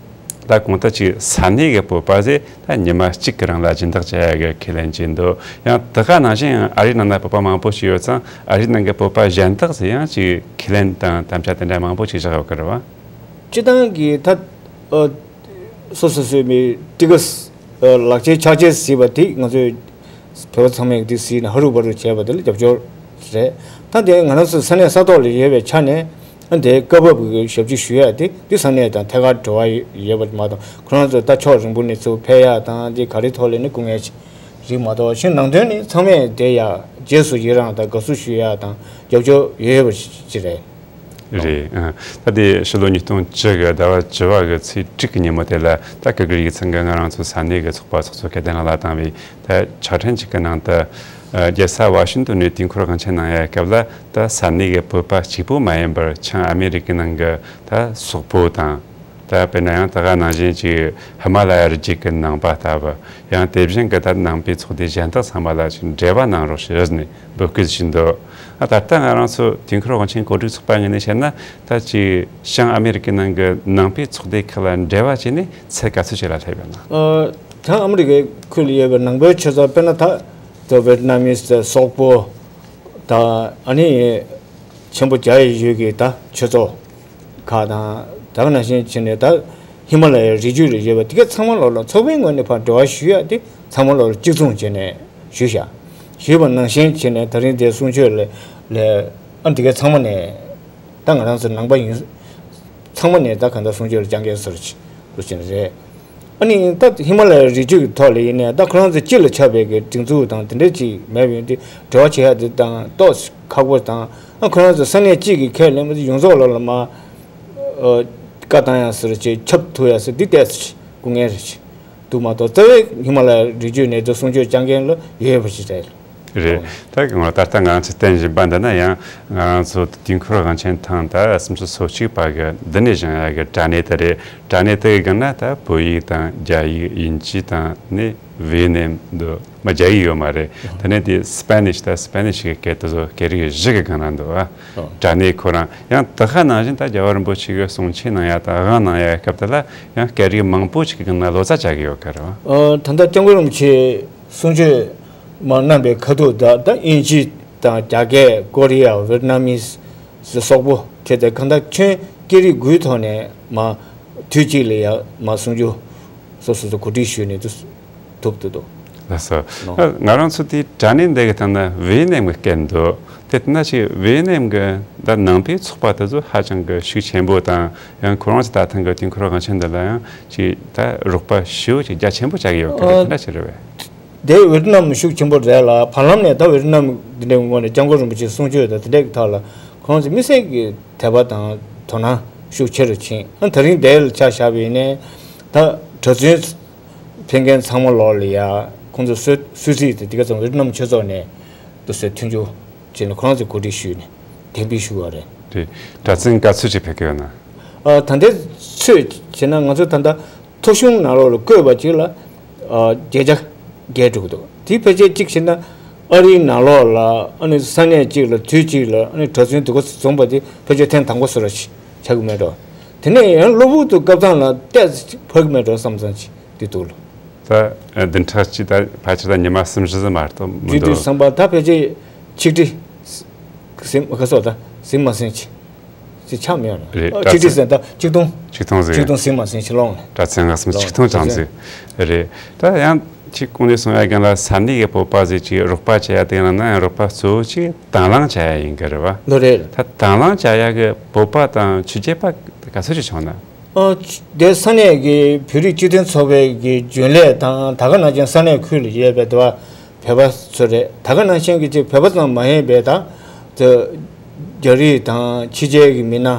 ད་གོང་ད་ཅིག་ས་གནས་ཀྱི་བོད་པ་ཟེར་ད་ཉི་མ་གཅིག་གི་རིང་ལ་སྦྱིན་བདག་བྱ་ཡ་གི་ཁས་ལེན་བྱས་འདུག་ཡང་དེ་ག་ནང་བཞིན་ཡང་ཨ་རིའི་ནང་ན་བོད་པ་མང་པོ་ཞིག་ཡོད་ཙང་ཨ་རིའི་ནང་གི་བོད་པ་གཞན་དག་ཟེར་ཡང་ཅིག་ཁས་ལེན་དང་དམ་བཅའ་དེ་འདྲ་མང་པོ་ཞིག་བཞག་ཡོད་ཀྱི་རེད་བ། སྤྱིར་བཏང་གི་ད་ཨ་སོ་སོ་སོའི་མི་ཊི་ཀེ་ཊི་ཨ་ལག་ཁྱེར་ཕྱག་ཁྱེར་ཟེར་བ་དེ་ང་ཚོའི་བོད་པ་ཚང་མས་དེ་གཟིགས་ནས་ཧ་རུ་བ་རུ་བྱས་པ་དེ་ལ་རྒྱབ་སྐྱོར་རེད། ད་དེ་ང་རང་ཚོ་ས་གནས་ས་ཐོག་ལ་ཡོད་པའི་ཆ་ནས་ཨ་དེ་སྐབས་བབ་ཀྱི་ཞབས་ཕྱི་ཞུ་ཡ་དེ་དེ་ས་གནས་དང་ཐད་ཀར་འབྲེལ་བ་ཡོད་པ་མ་གཏོགས་ཁོ་རང་ཚོ་ད་ཕྱོགས་རིང་པོ་ནས་ཚུར་ཕེབས་ཡ་དང་དེ་ག་རེ་ཐོག་ལ་ནི་སྐུ་ངལ་རིགས་མ་གཏོགས་ཕྱིར་ནང་དོན་ནི་ཚང་མས་དེ་ཡ་རྗེས་སུ་ཡི་རང་དང་དགའ་བསུ་ཞུ་ཡ་དང་རྒྱབ་སྐྱོར་ཡོད་ཡོད་པ་ཞིག་རེད། རེད། ཨ། ད་དེ་ཕྱི་ལོ་ཉིས་སྟོང་བཅུ་གི་ཟླ་བ་བཅུ་པ་གི་ཚེས་དྲུག་གི་ཉིན་མོ་དེ་ལ་ད་སྐུ་སྒེར་ཡིག་ཚང་གི་ང་རང་ཚོ་ས་གནས་ཀྱི་ཚོགས་པ་ཚོགས་གཙོ་སྐལ་ལྡན་ལགས་ལ་བཏང་བའི་ད་ཕྱག་ཕྲེང་གཅིག་གི་ནང་དུ། ཨ། རྒྱལ་ས་ཝ་ཤིང་ཏོན་ནས་དུས་འཁོར་དབང་ཆེན་གནང་ཡའི་སྐབས་ལ་ད་ས་གནས་ཀྱི་བོད་པ་གཅིག་པོ་མ་ཡིན་པར་བྱང་ཨ་མེ་རི་ཀའི་ནང་གི་ད་སོག་པོ་དང་། ད་དཔེར་ན་ཡང་ད་ག་ནང་བཞིན་ཅིག་ཧི་མ་ལ་ཡ་རི་རྒྱུད་ཀྱི་ནང་པ་ལྟ་བུ། ཡང་དེ་བཞིན་གྱི་ད་ནང་པའི་ཚོགས་སྡེ་གཞན་དག་ཚང་མ་ལ་ཅིག་འབྲེལ་བ་གནང་རོགས་ཞེས་ནས་འབོད་སྐུལ་ཞུས་འདུག་ཨ་ད་ལྟ་ང་རང་ཚོ་དུས་འཁོར་དབང་ཆེན་གོ་སྒྲིག་ཚོགས་པ་ངོས་ནས་བཤད་ན། ད་ཅིག་བྱང་ཨ་མེ་རི་ཀའི་ནང་གི་ནང་པའི་ཚོགས་སྡེ་ཁག་ལ་འབྲེལ་བ་བྱས་ནས་ཚད་ག་ཚོད་ཅིག་ལ་སླེབས་ཡོད་ན། ཨ། བྱང་ཨ་མེ་རི་ཀའི་ཁུལ་ལ་ཡོད་པའི་ནང་པའི་ཆོས་ཚོགས། དཔེར་ན་ད་ད་ཝེ་ཏི་ནམ་མི་སི་སོག་པོ་དང་། ཨ་ནི་ཆེན་པོ་རྒྱ་ཡི་ཡུལ་གྱི་ད་ཆོས་ཚོགས་ཁག་དང་། ད་ག་ནང་བཞིན་བྱས་ནས་ད་ཧི་མ་ལ་ཡའི་རི་རྒྱུད་ལ་ཡོད་པ་དེ་ག་ཚང་མ་ལོག་ལ་ཚོགས་པའི་ངོས་ནས་ཕར་འབྲེལ་བ་ཞུ་ཡ་དེ་ཚང་མ་ལོག་ལ་གཅིག་མཚུངས་བྱས་ནས་ཞུས་བཞག་ཞུས་པ་ནང་བཞིན་བྱས་ནས་ད་རིང་དེ་གསུང་ཆོས་ལ་ལ་ཨ་དེ་ག་ཚང་མ་ནས། ད་ང་རང་ཚོ་ནང་པ་ཡིན། ཚང་མ་ནས་ད་གང་ལྟར་གསུང་ཆོས་ལ་སྤྱང་ཀའི་ཟུར་ཅིག་ཏུ་ཕྱིན་རེད། ཨ་ནི་ད་ཧི་མ་ལ་ཡའི་རི་རྒྱུད་ཀྱི་ཐོག་ལ་ཡིན་ནའི་ད་ཁོ་རང་ཚོ་སྤྱི་ལ་ཆགས་པའི་གི་སྒྲིག་འཛུགས་དང་དེ་འདྲ་ཅིག་མེད་པ་ཡིན་དུས་འབྲེལ་བ་བྱེད་ཡ་དེ་དང་ཏོག་ཙམ་ཁག་པོ་དང་། ཨ་ཁོ་རང་ཚོ་ས་གནས་གཅིག་གི་ཁས་ལེན་པ་དེ་ཡོངས་རྫོགས་ལ་ལ་མ་ཨ་བཀའ་བཏང་ཡ་ཟུར་ཅིག་ཁྱབ་ཐུབ་ཡ་ཟུར་འདི་ཏོག་ཙམ་ཅིག་སྐུ་ངལ་རེད་ཅིག་འདུག་མ་གཏོགས་རྩ་བའི་ཧི་མ་ལ་ཡའི་རི་རྒྱུད་ནས་དུ་གསུང་ཆོས་སྤྱང་མཁན་ལ་ཡོད་པ་ཞིག་རེད། རེད། ད་ང་ད་ལྟ་ང་ཚོས་བསྟན་བཞིན་པ་འདི་ན་ཡང་ང་རང་ཚོ་དུས་འཁོར་དབང་ཆེན་ཐེངས་ད་སུམ་ཅུ་སོ་གཅིག་པ་གི་འདི་ནས་བཞེངས་ཡ་གི་དྲ་གནས་དེ་རེད། དྲ་གནས་དེ་གི་སྒང་ན་ད་བོད་ཡིག་དང་རྒྱ་ཡིག་དབྱིན་ཇི་དང་ནི་ཝེ་ནེམ་འདུག་མ་རྒྱ་ཡིག་ཡོད་མ་རེད། དེ་ནས་དེ་སི་པེ་ནིཤ་ད་སི་པེ་ནིཤ་གི་སྐད་དེ་ཚོ་སྐད་རིགས་བཞི་གི་སྒང་ན་འདུག་ཨ། དྲ་གནས་ཁོ་རང་ཡང་ད་ག་ནང་བཞིན་ད་རྒྱལ་བ་རིན་པོ་ཆེ་གི་གསུང་ཆོས་གནང་ཡ་དང་དབང་གནང་ཡ་སྐབས་དེ་ལ་ཡང་སྐད་རིགས་མང་པོ་ཞིག་གི་སྒང་ན་ལོ་ཙཱ་བྱ་གི་ཡོད་ཀ་རེད་བ། ཨ། ད་ལྟ་སྐྱབས་མགོན་རིན་པོ་ཆེ་གསུང་ཆོས་མར་གནང་པའི་ཁ་ཐུག་ད་ད་དབྱིན་ཇི་དང་རྒྱ་སྐད། ཀོ་རི་ཡ། ཝེ་ཏི་ནམ་མི་སི་སོག་པོ་བྱས་ཏེ་གང་ལྟར་ཁྱོན་སྐད་རིགས་དགུའི་ཐོག་ནས་མར་དུས་གཅིག་ལ་ཡ་མར་གསུང་ཆོས་སོ་སོ་སོ་གོ་སྒྲིག་ཞུས་ནས་དུ་ཐུབ་ཐུབ་འདུག་ལགས་སོ། ནོ། ང་རང་ཚོ་དེ་དྲ་གནས་འདི་གི་སྟེང་ན་ཝེ་ནེམ་གི་སྐད་འདུག་དེ་ལྟ་ན་ཅིག་ཝེ་ནེམ་གི་ད་ནང་པའི་ཚོགས་པ་དེ་ཚོ་ཧ་ཅང་གི་ཤུགས་ཆེན་པོ་དང་། ཡང་ཁོ་རང་ཚོ་ད་ཐེངས་གི་དུས་འཁོར་དབང་ཆེན་འདི་ལ་ཡང་ཅིག་ད་རོགས་པ་ཞེ་པོ་ཅིག་རྒྱ་ཆེན་པོ་བྱ་གི་ཡོད་གི་རེད། ཨ། དེ་འདྲ་ཅིག་རེད་བས། དེ་ཝེ་ཏི་ནམ་ཤུགས་ཆེན་པོ་རེད་ལ། བར་ལམ་ནས་ད་ཝེ་ཏི་ནམ་འདི་འདྲའི་ངོས་ནས་སྐྱབས་མགོན་རིན་པོ་ཆེ་གསུང་ཆོས་དང་དེ་འདྲའི་ཐོག་ལ་ཁོ་རང་ཚོ་དམིགས་བསལ་གྱི་དད་པ་དང་དོ་སྣང་ཤུགས་ཆེ་རུ་ཕྱིན། ཨ། ད་རིང་དེ་ལ་ཆ་བཞག་པ་ཡིན་ནའི་ད་གྲྭ་བཙུན་ཕེབས་མཁན་ཚང་མ་ལོག་ལ་ཡ་ཁོང་ཚོ་གསོལ་གསོལ་ཚིགས་དེ་དེ་ག་ཚང་ཝེ་ཏི་ནམ་ཆོས་ཚོགས་ནས་དུ་གསོལ་མཐུན་འགྱུར་བྱས་ནས་ཁོ་རང་ཚོས་གོ་སྒྲིག་ཞུས་ནས་གཏན་འབེབས་ཞུ་བ་རེད། རེད། གྲྭ་བཙུན་ག་ཚོད་ཅིག་ཕེབས་ཀྱི་ཡོད་ན། ཨ། ད་ལྟའི་ཚོད་བྱས་ན་ང་ཚོ་ད་ལྟ་ཐོ་གཞུང་ནང་ལོགས་ལ་བཀོད་པ་གཅིག་ལ་ཨ་བརྒྱད་བརྒྱ་བརྒལ་འགྲོ་གི་འདུག་དེ་ཕལ་ཆེར་གཅིག་བྱས་ན་ཨ་རིའི་ནང་ལོགས་ལ། ཨ་ནི་ས་གནས་གཅིག་ལ་དུས་གཅིག་ལ། ཨ་ནི་གྲྭ་བཙུན་དུ་ག་འཛོམས་པ་དེ་ཕལ་ཆེར་ཐེངས་དང་པོ་བཟོ་འདྲ་ཞིག་ཆགས་ཀྱི་མེད་འགྲོ། དེ་ནས་ཡང་གློ་བུར་དུ་སྐབས་ཐང་ལ་ཏོག་ཙམ་ཕབ་ཀྱི་མེད་འགྲོ་བསམ་བསམ་ཅིག་དེ་འདུག་ལ། ད་བདུན་ཕྲག་གཅིག་ད་ཕལ་ཆེར་ད་ཉི་མ་གསུམ་བཞི་ཙམ་མ་གཏོགས་མི་རྒྱུན་དུ་འདུག་བསམ་པ་ད་ཕལ་ཆེར་ཆིག་ཁྲི་ཟིན་ག་སོགས་ད་ཟིན་མ་ཟིན་ཅིག་ཅིག་ཆགས་མེད་ལ། རེད། ཨ། ཆིག་ཁྲི་ཟིན་ད་ཆིག་སྟོང་། ཆིག་སྟོང་ཟིན། ཆིག་སྟོང་ཟིན་མ་ཟིན་ཅིག་ལོངས་ནས། གྲྭ་བཙུན་ལྔ་གསུམ། ལོངས་ཆིག་སྟོང་ཙམ་ཟིན། རེད། ད་ཡང་ཅིག་གོང་ནས་གསུང་ཡ་གང་ལ་ས་གནས་ཀྱི་བོད་པ་ཟིག་ཅིག་རོགས་པ་བྱེད་ཡ་དེ་ཡང་ན་ཡང་རོགས་པ་གཙོ་བོ་ཅིག་དང་བླངས་བྱ་ཡ་ཡིན་གི་རེད་བ། ལོ་རེད། ད་དང་བླངས་བྱ་ཡ་གི་བོད་པ་དང་ཆོས་བརྒྱུད་པ་ག་ཚོད་ཅིག་བྱུང་ན། ཨ། དེ་ས་གནས་ཀྱི་བོད་རིགས་སྤྱི་མཐུན་ཚོགས་པའི་གི་རྒྱུན་ལས་དང་། ད་ག་ནང་བཞིན་ས་གནས་ཁུལ་ལ་ཡོད་པའི་དེ་བ་བོད་པ་ཚོ་རེད། ད་ག་ནང་བཞིན་གྱི་ཅིག་བོད་པ་ཙམ་མ་ཡིན་པའི་ད་དེ་རྒྱ་རིགས་དང་ཕྱི་རྒྱལ་གྱི་མི་སྣ།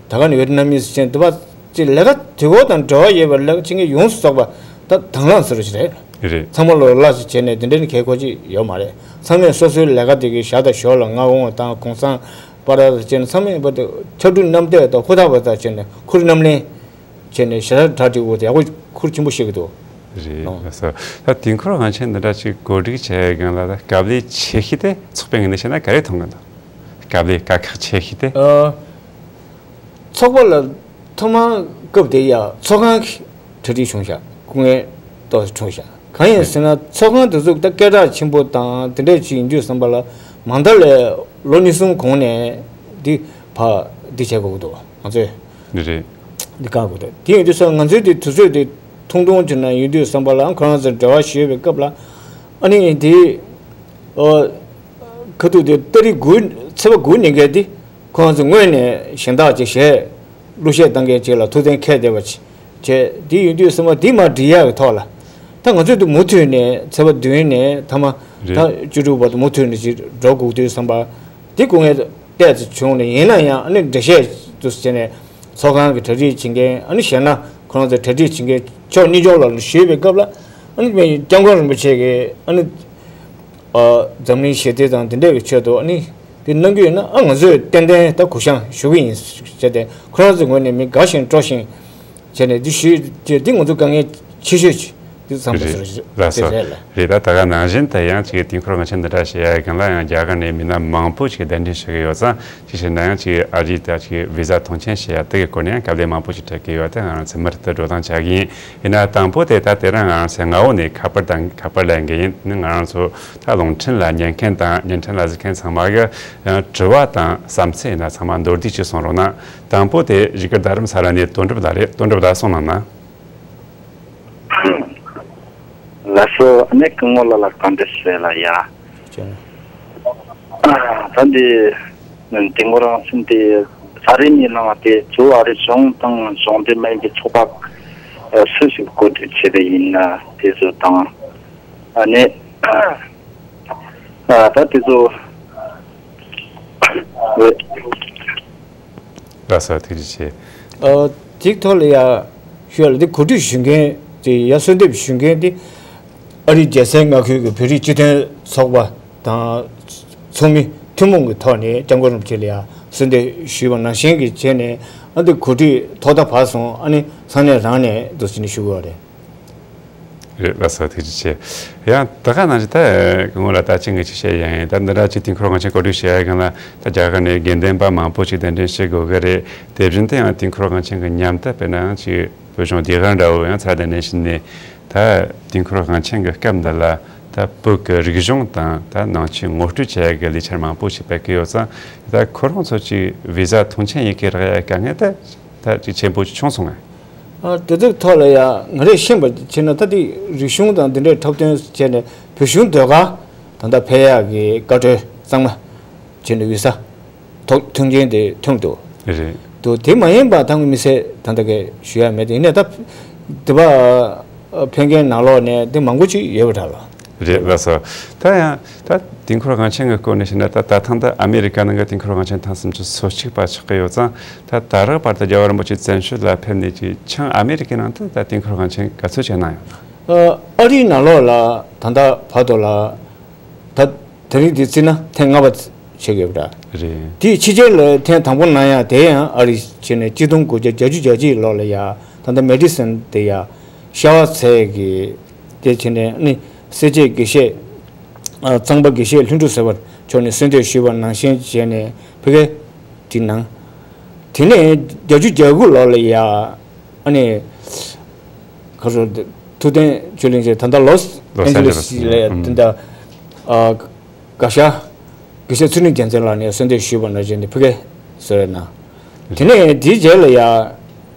ད་ག་ནི་ཝེ་ཏི་ནམ་མི་སི་ཅན་དེ་བ་ཅིག་ལས་ཀ་དུས་འཁོར་དང་འབྲེལ་བ་ཡོད་པའི་ལས་ཀ་བྱེད་མཁན་ཡོངས་སུ་རྫོགས་པ་ད་དང་བླངས་ཟེར་བ་ཞིག་རེད། རེད། ཚང་མ་ལོ་ལ་ཞིག་བྱས་ནས་དེ་འདྲ་ནི་གལ་གོ་ཅིག་ཡོད་མ་རེད། ཚང་མས་སོ་སོའི་ལས་ཀ་དེ་གི་ཞར་དང་ཞོར་ལ་མངའ་དབང་དང་གོང་ས་པ་ར་དང་བཅས་ནས་ཚང་མས་བར་དུ་ཕྱར་གྲུ་གནམ་བསྟན་དང་ཧུར་ཐག་པ་དང་བཅས་ནས་ཁུར་གནམ་ལེན་བྱས་ནས་ཞེ་དྲག་གྲ་སྒྲིག་པོ་དེ་ཡག་པོ་ཁུར་ཆེན་པོ་བཤད་ཀྱི་འདུག་རེད། ཨོ། ལགས་སོ། ད་དུས་འཁོར་དབང་ཆེན་འདི་འདྲ་ཅིག་གོ་སྒྲིག་བྱས་ཡོད་སྒང་ལ་ད་དཀའ་ལས་ཆེ་ཤོས་དེ་ཚོགས་པའི་ངོས་ནས་བཤད་ན་ག་རེ་མཐོང་གི་འདུག་དཀའ་ལས་དཀའ་ཁག་ཆེ་ཤོས་དེ། ཨ། ཚོགས་པ་ལ་ཐོག་མར་སྐབས་དེ་ཡ་ཚོགས་ཁང་གི་གྲ་སྒྲིག་བྱུང་ཤག་སྐུ་ངལ་ཏོག་ཙམ་བྱུང་ཤག་གང་ཡིན་ཟེར་ན་ཚོགས་ཁང་དེ་ཚོ་ད་སྐད་གྲགས་ཆེན་པོ་དང་དེ་འདྲས་ཅིག་ཡིན་དུས་ཙམ་པ་ལ་མང་མཐའ་ལས་ལོ་གཉིས་གསུམ་གོང་ནས་འདི་ཕར་འདི་བྱེད་དགོས་ཀྱི་འདུག་ང་ཚོས། འདི་རེད། འདི་བཀག་དགོས་འདུག་དེ་ཡིན་དུས་ཙམ་ང་ཚོའི་དེ་དུས་ཚོད་དེ་ཐུང་ཐུང་བྱུང་ན་ཡིན་དུས་ཙམ་པ་ལ་ཁོ་རང་ཚོ་འབྲེལ་བ་ཞུས་པའི་སྐབས་ལ་ཨ་ནི་དེ་ཨོ་ཁ་ཐུག་དེ་ཏ་རིག་དགུ་ཚེས་པ་དགུ་ཉིན་འགའ་དེ། ཁོང་ཚོ་ངོས་ནས་གཞན་དག་ཅིག་བྱས། གླུ་གཞས་བཏང་མཁན་ཅིག་ལ་ཐུགས་གཏན་འཁེལ་བསྡད་པ་ཅིག་བྱས། དེ་ཡིན་དུས་ཙམ་པ་འདི་མར་སྒྲིག་ཡག་གི་ཐོག་ལ། ད་ང་ཚོས་དེ་མུ་མཐུད་ནས་ཚེས་པ་བདུན་ནས་མཐའ་མ་རེད། ད་བཅུ་དྲུག་བར་དུ་མུ་མཐུད་ནས་ཅིག་འགྲོ་དགོས་དུས་ཙམ་པ། དེ་སྐུ་ངལ་ཏོག་ཙམ་བྱུང་ནས་ཡིན་ན་ཡང་ཨ་ནི་འགྲེལ་བཤད་དུ་བྱས་ནས་ཚོགས་ཁང་གི་གྲ་སྒྲིག་བྱེད་མཁན། ཨ་ནི་གཞན་ན་ཁོ་རང་ཚོ་གྲ་སྒྲིག་བྱེད་མཁན་ཕྱོགས་གཉིས་ཕྱོགས་ལ་ཞུས་པའི་སྐབས་ལ། ཨ་ནི་སྐྱབས་མགོན་རིན་པོ་ཆེ་གིས་ཨ་ནི། ཨ། འཛམ་གླིང་ཞི་བདེ་དང་དེ་འདྲ་བའི་ཆེད་དུ་ཨ་ནི་དེ་གནང་རྒྱུ་ཡིན་ན། ཨ། ང་ཚོས་ཏན་ཏན་ད་གུ་བཤངས་ཞུ་གི་ཡིན་ཟེར་ཏེ་ཁོ་རང་ཚོའི་ངོས་ནས་མི་དགའ་བཞིན་སྤྲོ་བཞིན་ བྱས་ནས་འདི་ཞུས་ཏེ་འདི་ང་ཚོ་དཀའ་ངལ་ཆེ་ཤོས་ཅིག་འདི་བསམ་པ་རེད། ཟེར་ལགས་སོ། དེ་རེད་ལ། རེད། ད་ད་ག་ནང་བཞིན་དུ་ཡང་ཅིག་དུས་འཁོར་དབང་ཆེན་འདི་འདྲ་ཞིག་ཡ་གང་ལ་ཡང་རྒྱ་གར་ནས་མི་སྣ་མང་པོ་ཞིག་གདན་འདྲེན་ཞུ་གི་ཡོད་ཙང་ཅིག་བྱས་ན་ཡང་ཅིག་ཨ་རི་ད་ཅིག་བི་ཟ་ཐོངས་མཆན་ཞུ་ཡ་དེ་གི་སྐོར་ནས་ཡང་དཀའ་ལས་མང་པོ་ཞིག་འཕྲད་ཀྱི་ཡོད། དེ་ང་རང་ཚོ་མུ་མཐུད་དུ་བགྲོ་གླེང་བྱ་གི་ཡིན། ཡིན་ན་དང་པོ་དེ་ད་དེ་རིང་ང་རང་ཚོའི་མངའ་འོག་ནས་ཁ་པར་དང་ཁ་པར་ལེན་གི་ཡིན། ནི་ང་རང་ཚོ་ད་རླུང་འཕྲིན་ལ་ཉན་མཁན་དང་བརྙན་འཕྲིན་ལ་གཟིགས་མཁན་ཚང་མ་གི་ཡང་དྲི་བ་དང་བསམ་ཚུལ་ཡིན་ན་ཚང་མ་མདོར་བསྡུས་ཅིག་གསུང་རོགས་གནང་། དང་པོ་དེ་བཞུགས་སྒར་རྡ་རམ་ས་ལ་ནས་དོན་གྲུབ་ལགས་རེད། དོན་གྲུབ་ལགས་གསུང་གནང་ན། ལགས་སོ། ཨ་ནེ་སྐུ་ངོ་ལགས་ལ་བཀའ་འདྲི་ཞུ་ལ་ཡ། ཅན། ད་འདི་དེ་ངོ་རང་སེམས་དེ་ས་རེ་ནས་ལངས་ཏེ་གཙོ་བོ་ཨ་རི་གཞུང་དང་གཞུང་འབྲེལ་མ་ཡིན་པའི་ཚོགས་པ་སུ་ཞིག་གོ་སྒྲིག་བྱས་པ་ཡིན་ན་དེ་ཚོ་དང་ཨ་ནེ་ད་དེ་ཚོ། ལགས་སོ། ཐུགས་རྗེ་ཆེ། ཨ། དེའི་ཐོག་ལ་ཡ་ཞུ་ཡ་ལ་འདི་གོ་སྒྲིག་ཞུ་མཁན་དེ་ཡ་གསོལ་འདེབས་ཞུ་མཁན་དེ་ཨ་རིའི་རྒྱལ་སའི་མངའ་ཁུལ་གྱི་བོད་རིགས་སྤྱི་མཐུན་ཚོགས་པ་དང་ཚོགས་མི་ཐུན་མོང་གི་ཐོག་ནས་སྐྱབས་མགོན་རིན་པོ་ཆེ་ལ་ཡ་གསོལ་འདེབས་ཞུས་པ་ནང་བཞིན་གྱི་བྱས་ནས་ཨ་འདི་གོ་སྒྲིག་ཐོག་མཐའ་བར་སོང་། ཨ་ནི་ས་གནས་རང་ནས་འདུག་ཟེར་ནས་ཞུ་དགོས་པ་རེད། རེད། ལགས་སོ། ཐུགས་རྗེ་ཆེ། ཡང་ད་ག་ནང་བཞིན་ད་སྐུ་ངོ་ལ་ད་ཅི་ངས་ཅི་བཤད་ཡ་ཡིན། ད་འདི་འདྲ་ཅིག་དུས་འཁོར་དབང་ཆེན་གོ་སྒྲིག་བྱེད་ཡ་གང་ལ་ད་རྒྱ་གར་ནས་དགེ་འདུན་པ་མང་པོ་ཅིག་གདན་འདྲེན་བྱེད་དགོས་གི་རེད། དེ་བཞིན་དུ་ཡང་དུས་འཁོར་དབང་ཆེན་གྱི་མཉམ་དུ་དཔེར་ན་ཡང་ཅིག་བོད་གཞུང་སྡེ་དགོན་འདྲ་བོ་ཡང་ཚུར་གདན་འདྲེན་བྱས་ནས་ད་དུས་འཁོར་དབང་ཆེན་གྱི་སྐབས་འདི་ལ་ད་བོད་ཀྱི་རིག་གཞུང་དང་ད་ནང་ཆོས་ངོ་སྤྲོད་བྱེད་ཡ་གི་ལས་འཆར་མང་པོ་ཞིག་སྤེལ་གི་ཡོད་ཙང་ད་ཁོ་རང་ཚོ་ཅིག་བི་ཟ་ཐོངས་མཆན་ཡི་གེ་རག་ཡ་དཀའ་ངལ་ད་ད་ཅིག་ཆེན་པོ་ཅིག་བྱུང་སོང་ངས། ཨ། དེ་ཚོའི་ཐོག་ལ་ཡང་ང་རས་ཤེས་པ་བྱས་ན་ད་ལྟའི་རིག་གཞུང་དང་འདི་འདྲའི་འཁྲབ་སྟོན་བྱས་ནས་བོད་གཞུང་ཟློས་གར་ད་ལྟ་ཕེབས་ཡག་གི་བཀའ་འཁྲོལ་གཙང་མ་བྱས་ནས་བི་ཟ་ཐོག་མཐུན་རྐྱེན་དེ་ཐོན་འདུག་རེད། འདུག་དེ་མ་ཡིན་པ་ད་མི་སེར་ད་ལྟ་གི་ཞུ་ཡ་མེད་དེ་ཡིན་ནའི་ད་དེ་བ་ཕེབས་མཁན་ནང་ལོགས་ནས་དེ་མང་པོ་ཅིག་ཡོད་པ་འདྲ་ལ། རེད། ལགས་སོ། ད་ཡང་ད་དུས་འཁོར་དབང་ཆེན་གྱི་སྐོར་ནས་བཤད་ན་ད་ད་ཐེངས་ད་ཨ་མེ་རི་ཀ་ནང་གི་དུས་འཁོར་དབང་ཆེན་ཐེངས་སུམ་ཅུ་སོ་གཅིག་པ་ཆགས་ཀྱི་ཡོད་ཙང་ད་ད་རག་བར་དུ་རྒྱལ་བ་རིན་པོ་ཆེ་བཙན་བྱོལ་ལ་ཕེབས་ནས་ཀྱི་ཆིངས་ཨ་མེ་རི་ཀའི་ནང་དུ་ད་དུས་འཁོར་དབང་ཆེན་ག་ཚོད་ཅིག་གནང་ཡོད་ན། ཨ། ཨ་རིའི་ནང་ལོགས་ལ་ད་ལྟ་བར་དུ་ལ་ད་དེ་རིང་འདི་བརྩིས་ན་ཐེངས་ལྔ་པ་བྱེད་ཀྱི་ཡོད་པ་འདྲ། རེད། དེའི་ཕྱི་རྒྱལ་ལ་ཐེངས་དང་པོ་གནང་ཡ་དེ་ཡང་ཨ་རི་བྱས་ནས་གཅིག་སྟོང་དགུ་བརྒྱ་བརྒྱད་ཅུ་གྱ་གཅིག་ལོ་ལ་ཡ་ད་ལྟ་མེ་ཌི་སན་དེ་ཡ་ཤ་བ་ཚལ་གྱི་དེ་བྱས་ནས་ནི་སེར་བྱེས་དགེ་བཤེས་ཨ་གཙང་པ་དགེ་བཤེས་ལྷུན་གྲུབ་ཟེར་བ་མཆོག་ནས་གསོལ་འདེབས་ཞུས་པ་ནང་བཞིན་བྱས་ནས་ཕ་གིར་དེ་གནང་། དེ་ནས་བརྒྱད་ཅུ་གྱ་དགུ་ལོ་ལ་ཡ་ཨ་ནི་ཁ་སོ་ཐུབ་བསྟན་ཆོས་གླིང་ཆེ་ད་ལྟ་ལོས་ཨན་ཇེ་ལིས་ལ་ཡ་དེ་འདྲ་ཨ་དགའ་ཤ་དགེ་བཤེས་ཚུལ་ཁྲིམས་རྒྱལ་མཚན་ལགས་ནས་གསོལ་འདེབས་ཞུས་པ་ནང་བཞིན་དེ་ཕ་གིར་གསོལ་རས་གནང་། དེ་ནས་དེའི་རྗེས་ལ་ཡ་